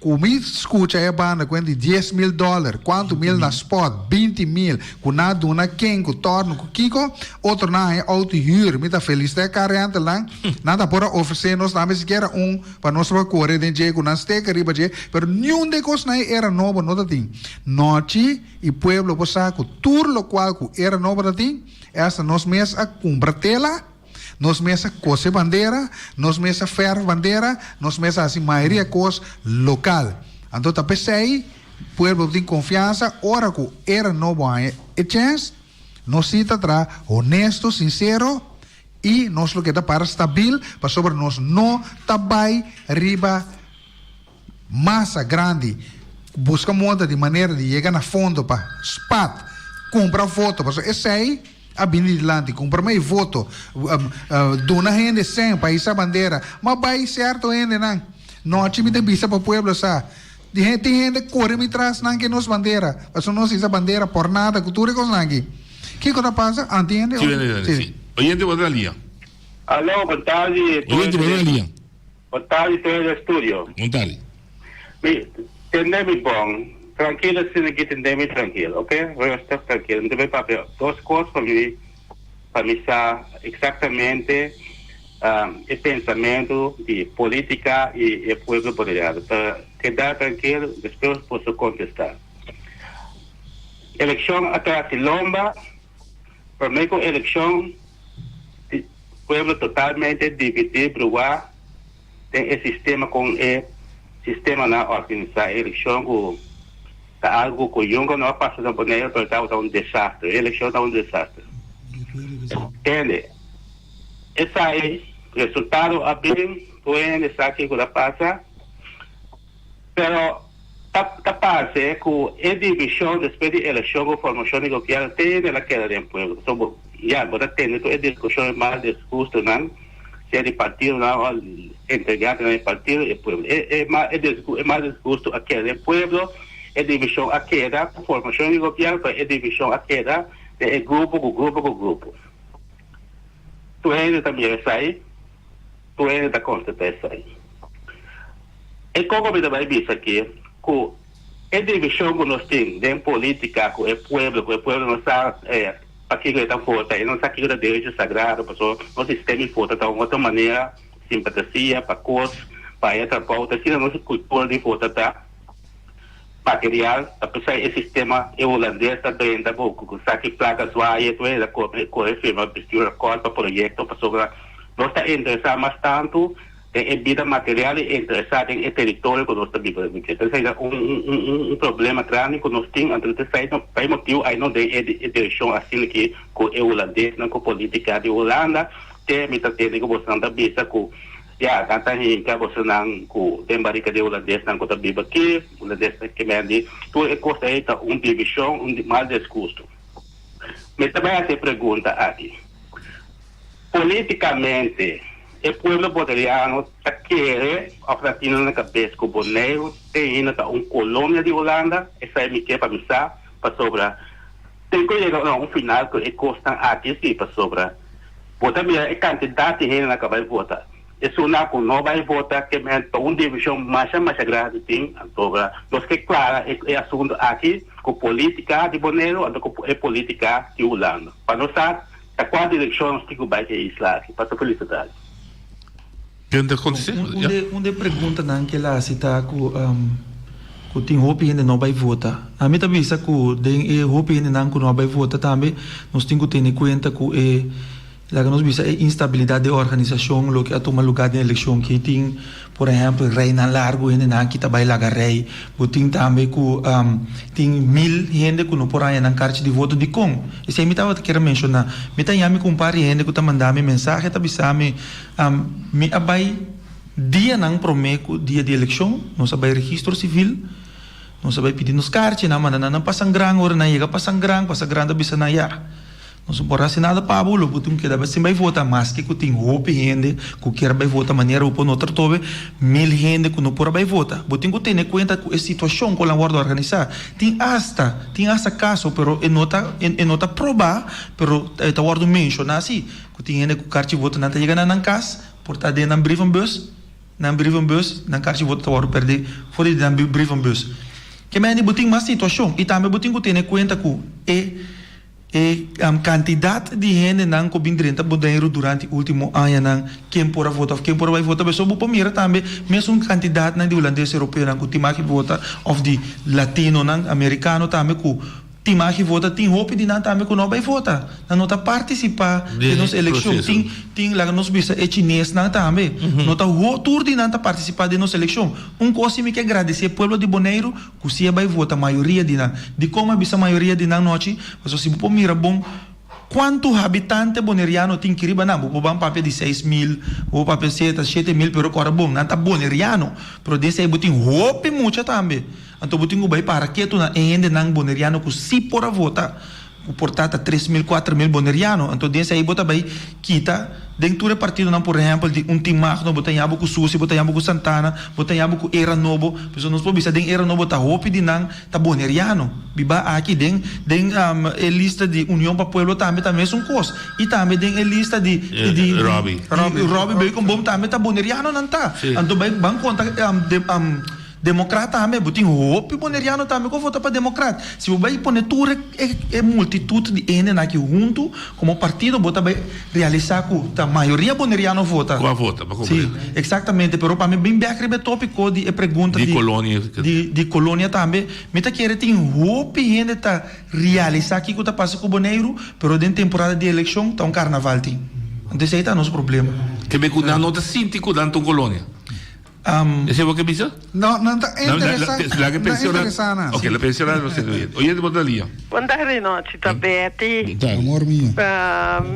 Ku mi skucha e banda ku di 10,000 dòler, kuantu mil na spòt, 20,000, ku nan a duna ken, ku tòrnu, ku kiko, otro nan a haña outo hür. Mi ta felisitá e car rentalnan, nan ta por a ofresé nos tambe sikiera un pa nos por kore den dje ku nan sticker riba dje, pero niun di e kosnan ei era nobo no ta tin. Nochi i pueblo por sa ku tur lokual ku era nobo ta tin, esta nos mes a kumpra tela. Nos mes a kose bandera, nos mes a fèrf bandera, nos mes a hasi mayoria kos lokal. Anto ta p'esei pueblo tin konfiansa ora ku era nobo haña e chèns, nos si ta traha honesto, sinsero i nos lo keda para stabil pasobra nos no ta bai riba masa grandi buska moda di manera di yega na fondo pa spat kumpra voto pasobra esei a bini dilanti kumpra mei voto duna hende sen pa hisa bandera ma bai sierto hendenan nochi mi ta bisa pa pueblo sa di tin hende kore mi tras nan ke nos bandera pasobra nos hisa bandera por nada ku tur e kosnan aki kiko ta pasa anti hende si oyente bo ta na liña. Alo, bon tardi. Oyente bo ta na liña. Bon tardi tur den studio. Bon tardi. Mi tende mi bon. Trankil asina ki tende mi trankil, ok? Rustig, trankil. Mi ta bay papia dos kos pa mi pa mi sa eksaktamente e pensamentu di politika i e pueblo boneriano. Ta keda trankil, despues boso kontesta. Elekshon a trasi lomba. Prome ku elekshon di pueblo totalmente dividí bruá den e sistema kon e sistemanan a organisá e elekshon ku ta algu ku yunka no a pasa na Boneiru pero tabata un desastre. E elekshon ta un desastre. Tende esai resultado a bin tur hende sa kiko ta pasa. Pero ta ta parce cu e division despues di eleccion cu formacion di gobierno te hende la keda den pueblo. Pasobra bo ya bo ta tende tur e discusion e mal disgustonan sea di partidonan o integrantenan di partido y e pueblo. E e mal e disgu e mal disgusto a keda den pueblo, e division a keda cu formacion di gobierno pero e division a keda den e grupo cu grupo cu grupo. Tur hende ta mira esai, tur hende ta constata esai. E koko mi ta bai bisa aki ku e divishon ku nos tin den politika ku e pueblo, ku e pueblo no sa pakiko e ta vota, e no sa kiko ta derecho sagrado, pasobra nos sistema di vota ta un otro manera, simpatasia pa kos, pa haya trabou, ta asina nos kultura di vota ta material, ta p'esei e sistema e hulandes ta drenta bo ku saki plaka zwaai tur hende ta kore firma bestuursakkoord pa proyekto pasobra nos ta interesá mas tantu Den e bida material i interesá den e teritorio ku nos ta biba den dje. Esei ta un un problema grandi ku nos tin, anto esei ta pa e motibu ai no den e direkshon asina ki ku e hulandesnan ku politika di Hulanda te mi ta tende ku bosonan ta bisa ku ya nan ta hinka bosonan ku den barika di hulandesnan ku ta biba aki, hulandesnan ke men di tur e kos ei ta un divishon un mal disgusto. Mi ta bai hasi e pregunta aki. Politikamente. E pueblo boneriano ta kere òf ta tin na kabes ku Boneiru te ainda ta un kolonia di Hulanda? Esei mi ke pa mi sa, pasobra tin ku yega na un final ku e kosnan aki si, pasobra bo ta mira e kantidat di hendenan ku a bai vota. Esunnan ku no bai vota ke men ta un divishon masha masha grandi tin, anto nos ke klara e asuntu aki ku politika di Boneiru anto ku e politika di Hulanda pa nos sa Ta kua direkshon nos tin ku bai ku e isla aki? Pasa felisitadi. Ken ta kontest'é? Un de un de preguntanan ku el a hasi ta ku ku tin hopi hende no bai vota. Ami ta bisa ku den e hopi hendenan ku no a bai vota tambe nos tin ku tene kuenta ku e laga nos bisa e instabilidat den organisashon loke a tuma lugá den elekshon ki tin por ehèmpel reinan largu hendenan ki ta bai laga rei. Bo tin tambe ku tin mil hende ku no por haña nan karchi di voto. Dikon? Esei mi tabata kier a menshoná. Mi ta yami ku un par di hende ku ta manda mi mensahe ta bisa mi, Mi a bai dianan promé ku dia di elekshon, nos a bai registro sivil, nos a bai pidi nos karchi, nan a manda nan nan Pasangran, ora nan yega Pasangran, Pasangran ta bisa nan, ya. Nos no por hasi nada pa bo, lo bo tin keda sin bai vota, maske ku tin hopi hende ku kier bai vota manera bo por nota tobe mil hende ku no por a bai vota. Bo tin ku tene kuenta ku e situashon ku nan wòrdu organisá. Tin asta, tin asta kaso, pero e no ta e no ta probá, pero e ta wòrdu menshoná si, ku tin hende ku karchi voto nan ta yega na nan kas, por ta den nan brievenbus, nan brievenbus, nan karchi voto ta wòrdu pèrdí for di nan brievenbus. Ke mende bo tin mas situashon i tambe bo tin ku tene kuenta ku e. E kantidat di hendenan ku bin drenta Boneiru durante último añanan, ken por a vota òf ken por a bai vota, pasobra bo por mira tambe mesun kantidatnan di hulandes europeonan ku tin maki vota òf di latinonan, amerikano tambe ku tin maki vota, tin hopi di nan tambe ku no a bai vota. Nan no ta partisipá den nos elekshon. Tin, tin, laga nos bisa e chinesnan tambe. No ta tur di nan ta partisipá den nos elekshon. Un kos si mi ke gradisé pueblo di Boneiru, Ku si e bai vota mayoria di nan. Dikon a bisa mayoria di nan nochi? Pasobra si bo por mira bon kuantu habitante boneriano tin ki riba nan, bo por ban papia di 6000, bo por papia seta, 7000, pero kòrda bon, nan ta boneriano. Pero den esei bo tin hopi mucha tambe. Anto bo tin ku bai para ketu na e hendenan boneriano ku si por a vota. Ku por ta ta 3000, 4000 boneriano. Anto den esei bo ta bai kita den tur e partidonan, por ehèmpel di un Tim Magno, bo ta yaba ku Susi, bo ta yaba ku Santana, bo ta yaba ku Era Nobo. Pasobra nos por bisa den Era Nobo ta hopi di nan ta boneriano. Biba aki den den e lista di Union pa Pueblo tambe ta mesun kos. I tambe den e lista di di di Robby. Robby Beukenboom tambe ta boneriano nan ta. Anto bai ban konta Demokrat tambe, bo tin hopi boneriano tambe ku a vota pa demokrat. Si bo bai pone tur e e multitut di hendenan aki huntu komo partido bo ta bai realisá ku ta mayoria boneriano vota. Ku a vota, pa Si, komprende. eksaktamente. Pero pa mi bin bèk riba e topiko di e pregunta Di kolonia. di di kolonia tambe, mi ta kere tin hopi hende ta realisá kiko ta pasa ku Boneiru, pero den temporada di elekshon ta un karnaval tin. Anto esei ta nos problema. Kebe ku nan no ta sinti ku nan ta un kolonia. Esei bo ke bisa? No, nan ta interesa, La ke nan ta pensiona, interesa nan. ok, la pensiona no sendo oyente. Oyente bo ta lia. Bon tarde nochi ta Betty. Amor mio.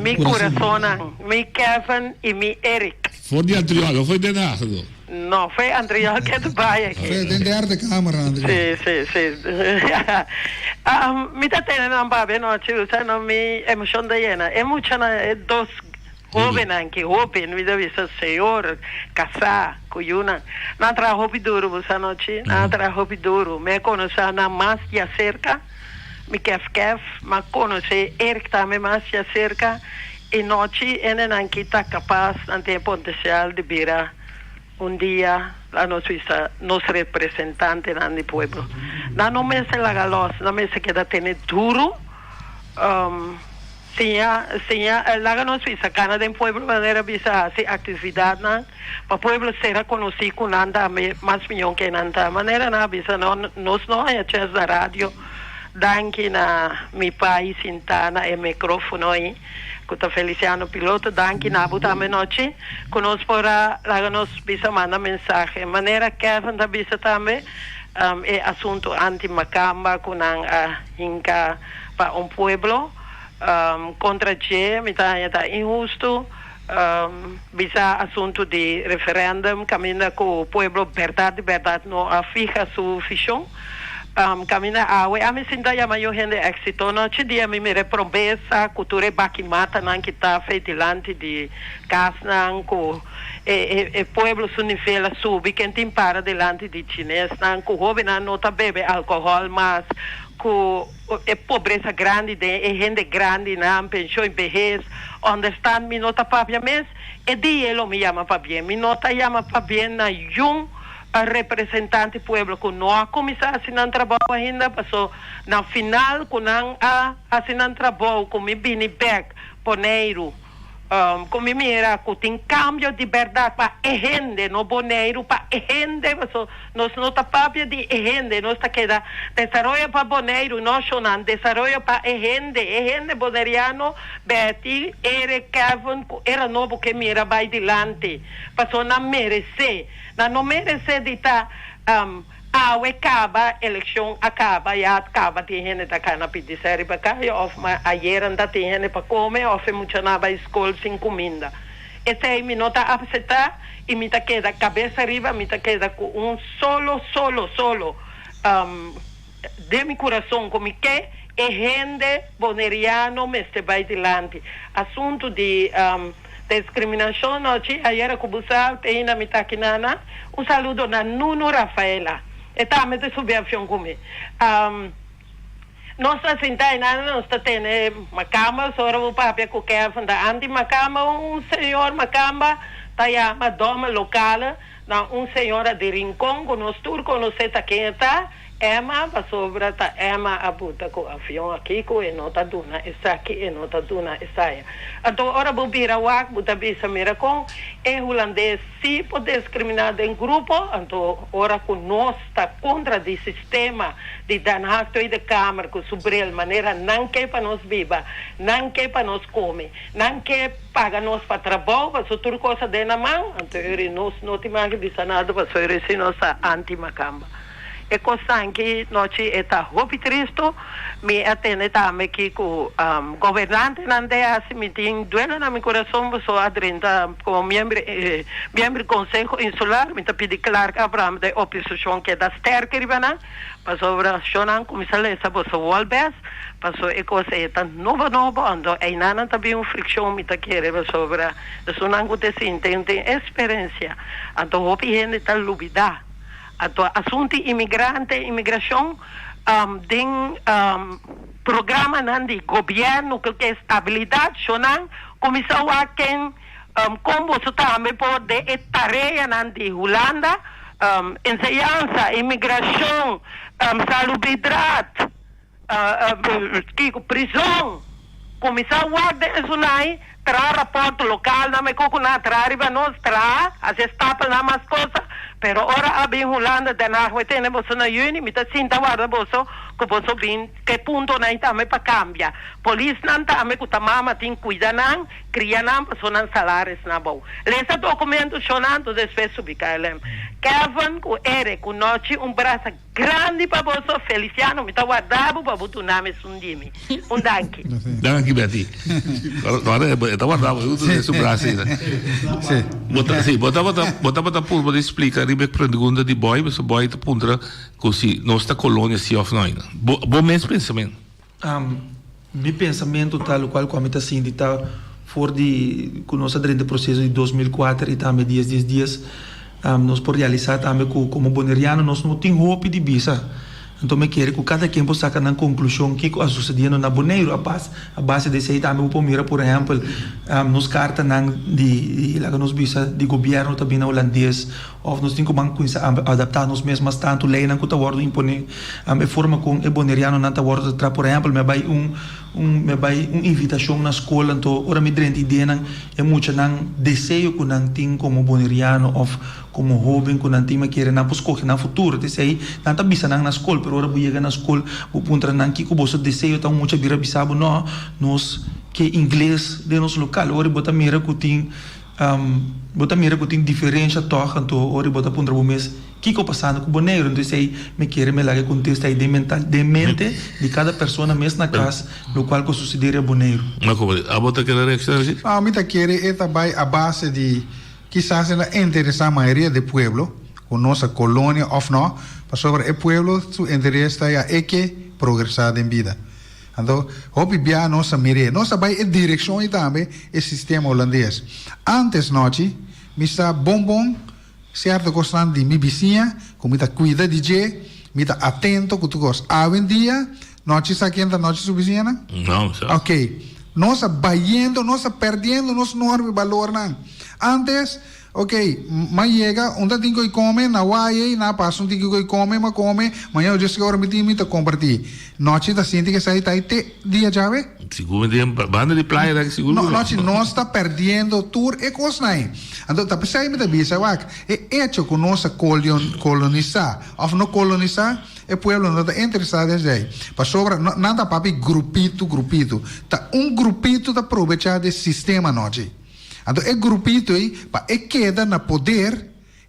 Mi corazonnan, mi Kevin y mi Eric. For di Antriol, no foi Den Haag no? No, foi Antriol ke ta bai aki. Foi den derde kamer, Antriol. Si, si, si. Mi ta tene nan papia nochi, usa no mi emocion ta yena. E muchanan, e dos Hóbennan ki hóben, mi ta bisa señor kasá ku yunan, nan a traha hopi duru bo sa nochi, nan a traha hopi duru. Mi a konosé nan mas djaserka, mi kèf kèf, mi a konosé Eric tambe mas djaserka, i nochi hendenan ki ta kapas, nan tin e potensial di bira un dia, laga nos bisa, nos representantenan di pueblo. Nan no mester laga lòs, nan mester keda tene duru. Siña, siña, laga nos bisa cana den pueblo manera bisa haci actividadnan pa pueblo sera conoci cu nan tambe mas miyon ke nan ta. Manera nan a bisa no, nos no haya chens na radio, danki na mi pai sinta na e microfono ayi cu ta Feliciano Piloto, danki na bo tambe nochi cu nos por a laga nos bisa manda mensahe. Manera Kevin ta bisa tambe e asunto anti macamba cu nan a hinca pa un pueblo kontra dje mi ta haña ta inhustu bisa asuntu di referendum kaminda ku pueblo bèrdat di bèrdat no a fiha su vishon. Kaminda awe ami sinta yama yu hende éksito nochi dia mi mira e probesa ku tur e baki matanan ki ta fei dilanti di kasnan ku e e pueblo su nivel a subi ken tin para dilanti di chinesnan ku hobennan no ta bebe alkohòl mas ku e pobresa grandi den e hende grandinan penshon i behes understand mi no ta papia mes e dia lo mi yama pabien mi no ta yama pabien na yun representante pueblo ku no a kuminsá hasi nan trabou ainda paso na final ku nan a hasi nan trabou ku mi bini bek Boneiru ku mi mira ku tin kambio di bèrdat pa e hende no Boneiru pa e hende paso nos no ta papia di e hende nos ta keda desaroyo pa Boneiru no shonnan desaroyo pa e hende e hende boneriano Betty Eric Kevin ku era nobo ke mira bai dilanti paso nan meresé. Nan no merece di ta awe caba eleccion a caba ya caba tin hende ta cana pidi seri pa caya of ma ayer anta tin hende pa come of e muchanan a bay school sin cuminda. Esey mi no ta acepta y mi ta keda cabes ariba mi ta keda cu un solo solo solo den mi curason cu mi ke e hende Boneriano mester bay dilanti. Asunto di. Discriminacion nochi ayera cu bo sa te hinda mi ta aki nana. Un saludo na Nunu Rafaela. E tambe ta subi avion cu mi. Nos ta sinta ei nana nos ta tene macamba so ora bo papia cu Kevin ta anti macamba un señor macamba ta yama doma local na un señora di Rincon cu nos tur conoce ta ken e ta. Emma pasobra ta Emma a buta ku avion aki ku e no ta duna esaki e no ta duna esaya. Anto ora bo bira wak bo ta bisa mira kon e hulandes si por diskriminá den grupo anto ora ku nos ta kontra di sistema di Den Haag Tweede Kamer ku su bril manera nan ke pa nos biba nan ke pa nos kome nan ke paga nos pa trabou paso tur kos a den nan man anto eri nos no tin mag bisa nada paso eri si nos ta anti makamba. E kosnan ki nochi e ta hopi tristu. Mi a tende tambe ki ku gobernantenan te hasi mi tin duele na mi kurason pasobra a drenta komo miembro miembro di konseho insular mi ta pidi Clark Abraham den oposishon keda sterk riba nan pasobra shonnan kuminsa lesa boso wòl bes pasobra e kos ei ta nobo nobo anto einanan ta bin un frikshon mi ta kere pasobra esunnan ku ta sinti tin eksperensia anto hopi hende ta lubida. Anto asuntu imigrante, imigrashon den programanan di gobièrnu ku ke stabilidat shonan kuminsá wak ken kon boso tambe por den e tareanan di Hulanda, enseñansa, imigrashon, salubridad, kiko prizon kuminsá wak den esunai traha rapòrt lokal nan mekó ku nan a traha riba nos traha hasi e stapelnan mas kosa pero ora a bin Hulanda Den Haag mi tene boso na yüni mi ta sinta warda boso ku boso bin ke puntonan ei tambe pa kambia polisnan tambe ku ta mama tin kuida nan kria nan paso nan salaris na abou lesa dokumento shonnan despues subi KLM Kevin ku Eric ku nochi un brasa. Grandi pa boso, Feliciano, mi ta warda bo pa bo duna mi esun di mi. Un danki. Danki, Betty. Ora e ta warda bo, e su brasa ei. Sí. Bo ta, sí, bo tabata, bo tabata purba di splika riba e pregunta di Boy, pasobra Boy ta puntra ku si nos ta kolonia si òf no ainda. Bo, bo mes pensamentu. Mi pensamentu ta lokual ku ami ta sinti ta for di ku nos a drenta e proseso di 2004 i tambe dies dies dies nos por realisá tambe ku komo boneriano nos no tin hopi di bisa. Anto mi kere ku kada ken por saka nan konklushon kiko a susediendo na Boneiru a base a base di esei tambe bo por mira por ehèmpel nos kartanan di laga nos bisa di gobièrnu ta bini na hulandes Of nos tin ku ban kuminsá adaptá nos mes mas tantu leinan ku ta wòrdu imponé, e forma kon e bonerianonan ta wòrdu ta traha. Por ehèmpel, mi a bai un un mi a bai un invitashon na skol, anto ora mi drenta ideanan, e muchanan deseo ku nan tin komo boneriano òf komo hóben ku nan tin, mi a kere nan por skohe nan futuro. Ta esei nan ta bisa nan na skol, pero ora bo yega na skol bo puntra nan kiko boso deseo ta, un mucha bira bisa bo, no, nos ke ingles den nos lokal. Ora bo ta mira ku tin. Bo ta mira ku tin diferensha tòg, anto ora bo ta puntra bo mes, Kiko pasando ku Boneiru? Anto esei mi kere mi laga e kontesta ei den mental, den mente di kada persona mes na kas, lokual ku a susedé riba Boneiru. Abo ta kere reakshoná si? No, mi ta kere e ta bai a base di kisas e ta interesá mayoria di pueblo ku nos a kolonia òf no. Pasobra e pueblo su interes ta ya e ke progresá den bida. Anto hopi bia nos a mir'é. Nos a bai e direkshon ei tambe, e sistema hulandes. Ántes nochi mi sa bon bon sierto kosnan di mi bisiña ku mi ta kuida di dje, mi ta atento ku tur kos. Awendia nochi sa ken ta nochi su bisiñanan? No, sa. Ok. Nos a bayendo, nos a perdiendo nos norma i balornan. Ántes. Ok, m'a yega, un ta tin ko'i kome, na wai ei, na pasa un tiki ko'i kome, m'a kome, mañana ocho esei ora mi tin mi ta kompartí. Nochi ta sinti ku esei ta ei te dia djawe? Sigur mi tin banda di playa ta sigur ku no. Nochi nos ta perdiendo tur e kosnan ei. Anto ta p'esei mi ta bisa, wak, e echo ku nos a kolonisá òf no kolonisá, e pueblo no ta interesá den esei. Pasobra nan ta papia grupito, grupito. Ta un grupito ta probechá di e sistema nochi. Anto e grupito ei, pa e keda na poder,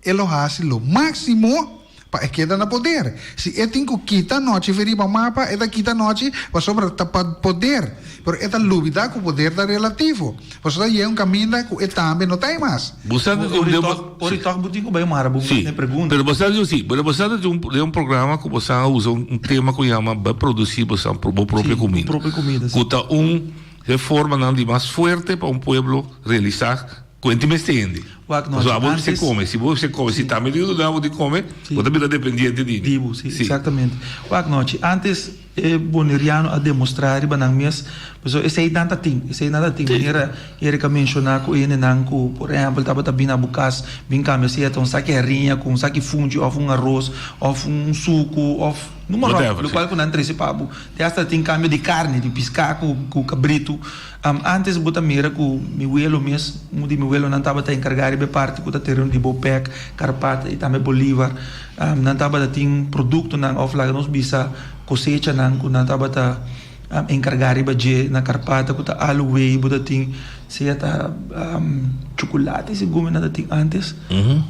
e lo hasi lo máksimo pa e keda na poder. Si e tin ku kita nochi for riba mapa, e ta kita nochi pasobra ta pa poder. Pero e ta lubidá ku poder ta relativo. Pasobra ta yega un kaminda ku e tambe no ta ei mas. Bo sa di un Ori tòg bo tin ku bai mara bo mes na e pregunta. Pero bo sa di un si, pero bo sa di un den un programa ku bo sa a usa un tema ku yama bai produsí bo sa bo propio kuminda. Si, bo propio kuminda, si. Ku ta un. E formanan di mas fuerte pa un pueblo realisá ku e tin mester hende. Wak no, Pasobra abo antes mester kome. Si bo mester kome, si tambe tin duda bo di kome, bo ta bira dependiente di mi. Di bo, si, exactamente. Wak no, antes e boneriano a demostrá riba nan mes, pasobra esei nan ta tin, esei nan ta tin. Manera Eric a menshoná ku e hendenan ku, por ehèmpel, tabata bin na bo kas, bin kambia sea ta un saki hariña ku un saki funchi òf un aros òf un suku òf noem maar op, lokual ku nan trese pa bo. Te hasta tin kambio di karni, di piská ku kabritu. Antes bo ta mira ku mi welo mes, un di mi welonan tabata enkargá riba e parti ku ta tereno di Bopec, Karpata i tambe Bolivar. Nan tabata tin produktonan òf laga nos bisa kosechanan ku nan tabata enkargá riba dje na Karpata ku ta aluwei, bo ta tin sea ta chukulati segun mi nan ta tin antes.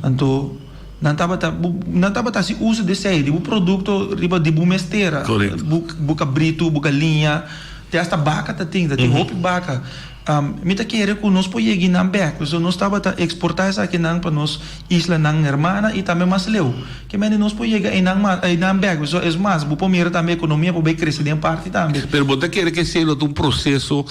Anto. Nan tabata nan tabata hasi uso di esei, di bo produkto riba di bo mes tera. Korekto. Bo bo kabritu, bo galiña, te asta baka ta tin, ta tin hopi baka. Mi ta kere ku nos por yega nan bèk, pasobra nos tabata eksportá esakinan pa nos islanan hermana i tambe mas leu. Ke mende nos por yega einan mas einan bèk, pasobra es mas bo por mira tambe ekonomia por bai krese den parti tambe. Pero bo ta kere ku esei lo ta un proseso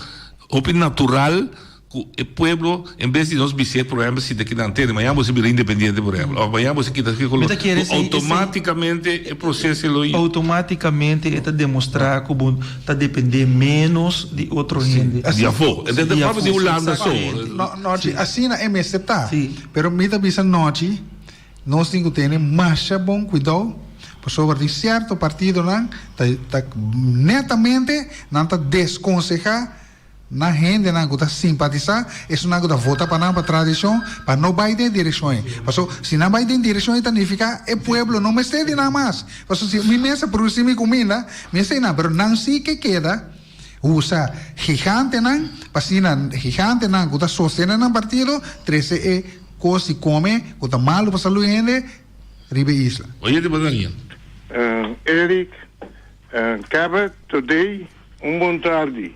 hopi natural Ku e pueblo, en bes di nos bis'é, por ehempel, si ta kita antena, mañana bo si bira independiente, por ehempel, òf mañana bo si kita ki koló, Mi ta kere ku esei, esei outomátikamente e proseso lo. Outomátikamente e ta demostrá ku bo ta dependé ménos di otro hende. Di afó. E ta Di papia di afó, Hulanda so. Eksaktamente. No, Nochi, asina e mester ta. Sí. Pero mi ta bisa Nochi, nos tin ku tene masha bon kuidou, pasobra tin sierto partidonan ta ta netamente nan ta deskonsehá Nan hendenan ku ta simpatisá esunnan ku ta vota pa nan pa tradishon pa no bai den direkshon ei. Paso si nan bai den direkshon ei ta nifiká e pueblo no mester di nan mas. Paso si mi mes a produsí mi kuminda mi esei nan pero nan si ke keda usa gigantenan pa asina gigantenan ku ta sostené nan partido trese e kos di kome ku ta malu pa salú hende riba e isla. Oye di bo Daniel. Eric, Kaba today un bon tardi.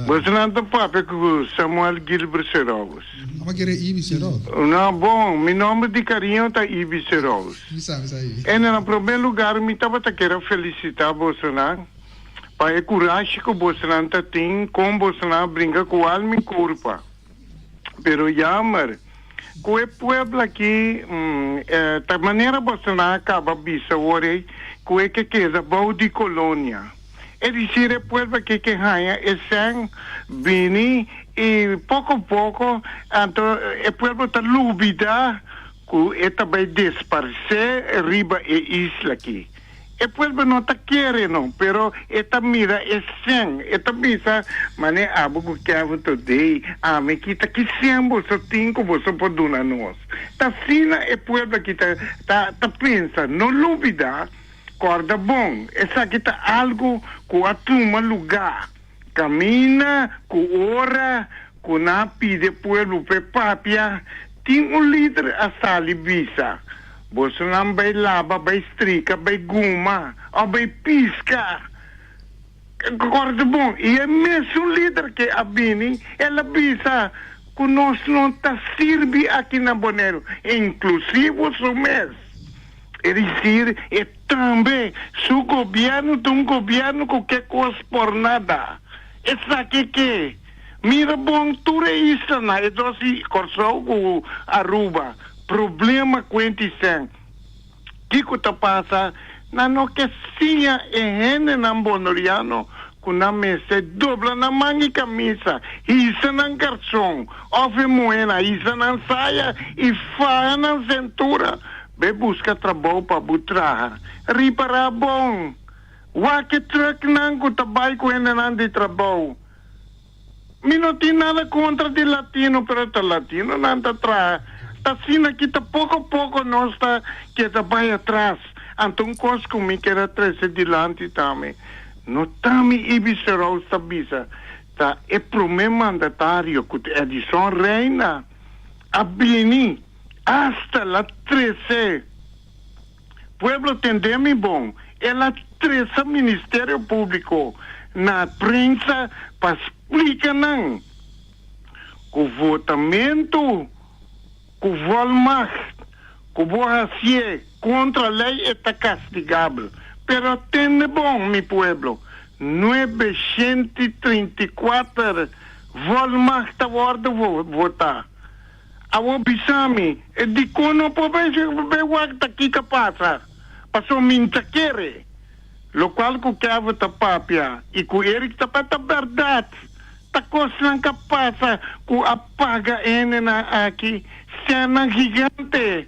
Bosonan ta papia ku Samuel Gilbert Serous. Amo kere Ibi Serous. No, bon, mi nomber di cariño ta Ibi Serous. Mi sa, mi sa Ibi. En na prome lugar mi tabata kier a felicita bosonan pa e curashi ku bosonan ta tin kon bosonan a bringa ku alma i kurpa. Pero jammer ku e pueblo aki ta manera bosonan a kaba bisa awor ei ku e ke keda bou di kolonia. E disir e pueblo aki ke haña e sèn bini i poko poko anto e pueblo ta lubida ku e ta bai desparsé riba e isla aki. E pueblo no ta kere no, pero e ta mira e sèn. E ta bisa, Mane abo ku Kevin today, ami kita ki sèn boso tin ku boso por duna nos? Ta asina e pueblo aki ta ta ta pensa. No lubida, kòrda bon, esaki ta algu ku a tuma lugá kaminda ku ora ku nan a pidi e pueblo p'e papia, Tin un lider a sali bisa, Bosonan bai laba, bai strika, bai guma òf bai piska. Kòrda bon, i e mesun lider ke a bini, el a bisa ku nos no ta sirbi aki na Boneiru, inklusivo su mes. Es decir, e tambe su gobièrnu ta un gobièrnu ku ke kos por nada. Esaki ke? Mira bon tur e islanan, e dos i Kòrsou ku Aruba, problema kuenti sèn. Kiko ta pasa? Nan no ke siña e hendenan bonoriano ku nan mester dobla nan man i kamisa, hisa nan karson, òf e muhénan hisa nan saya i faha nan sentura Be buska trabou pa bo traha. Ripará bon! Wak e trucknan ku ta bai ku hendenan di trabou. Mi no tin nada kontra di latino, pero ta latinonan ta traha. Ta asina ki ta poko poko nos ta keda bai atras. Anto un kos ku mi keda trese dilanti tambe, no ta mi Ibis Rous ta bisa, ta e promé mandatario ku Edison Reina a bini. Asta el a trece pueblo tende mi bon, el a trece Ministerio Publico na prensa pa splica nan cu votamento cu volmacht cu bo hacié contra ley e ta castigabel. Pero tende bon mi pueblo, 934 volmacht ta wordo vota. Awor bisa mi, e dikon no por bai bai wak ta kiko pasa? Paso mi n'ta kere. Lokual ku Kevin ta papia i ku Eric ta papia ta bèrdat. Ta kosnan ka pasa ku a paga hendenan aki sènnan gigante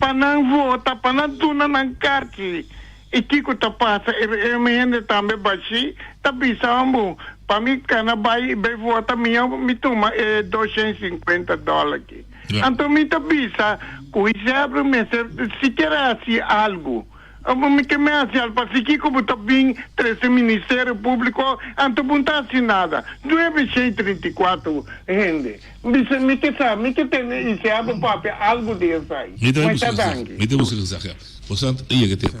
pa nan vota, pa nan duna nan karchi. I kiko ta pasa? E hende tambe bashí ta bisa ambo, Pa mi kana bai i bai vota mi a mi tuma e 250 dòler aki. Anto mi ta bisa ku Isabel mester sikiera hasi algu. Mi ke me hasi algu pasobra kiko bo ta bin trese Ministerio Públiko anto bo no ta hasi nada. 934 hende. Bisa mi ke sa mi ke tende Isabel papia algu di esei. Masha danki. Mi ta busca esaki. Boso a yega tempu.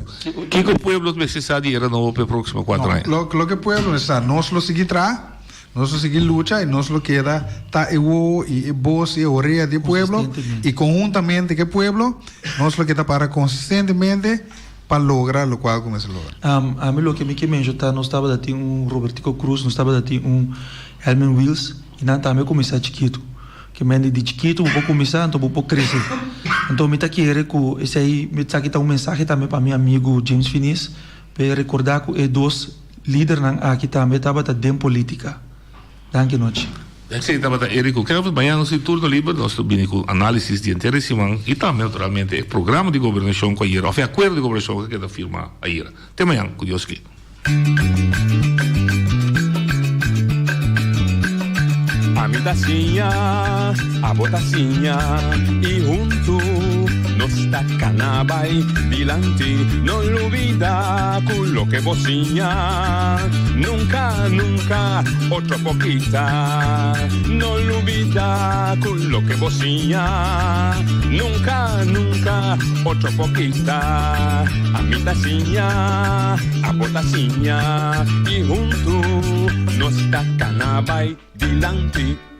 Kiko pueblo mester sa di era nobo pa e próksimo kuater aña? Loke pueblo mester sa, nos lo sigui traha, nos lo sigui lucha i nos lo keda ta e wowo i e bos i e orea di e pueblo i konhuntamente ku e pueblo nos lo keda para konsistentemente pa logra lokual ku mester logra. Ami loke mi ke menshoná nos tabata tin un Robertico Cruz, nos tabata tin un Helmin Wiels i nan tambe a kuminsá chikitu. Ke men di chikitu bo por kuminsá anto bo por krese. Anto mi ta kere ku esei esaki ta un mensahe tambe pa mi amigu James Finies pa e rekordá ku e dos lidernan aki tambe tabata den politika. Danki nochi. Esei tabata Eric ku Kelvin. Mañana nos tin turno liber, nos ta bini ku análisis di henter e siman i tambe naturalmente e programa di gobernashon ku ayera òf e akuerdo di gobernashon ku a keda firmá ayera. Te mañan ku Dios ke. Ami ta siña, abo ta siña y huntu nos ta cana bay dilanti. No lubida cu loke bo siña nunca, nunca otro por kita. No lubida cu loke bo siña nunca, nunca otro por kita. Ami ta siña, abo ta siña y huntu nos ta cana bay dilanti.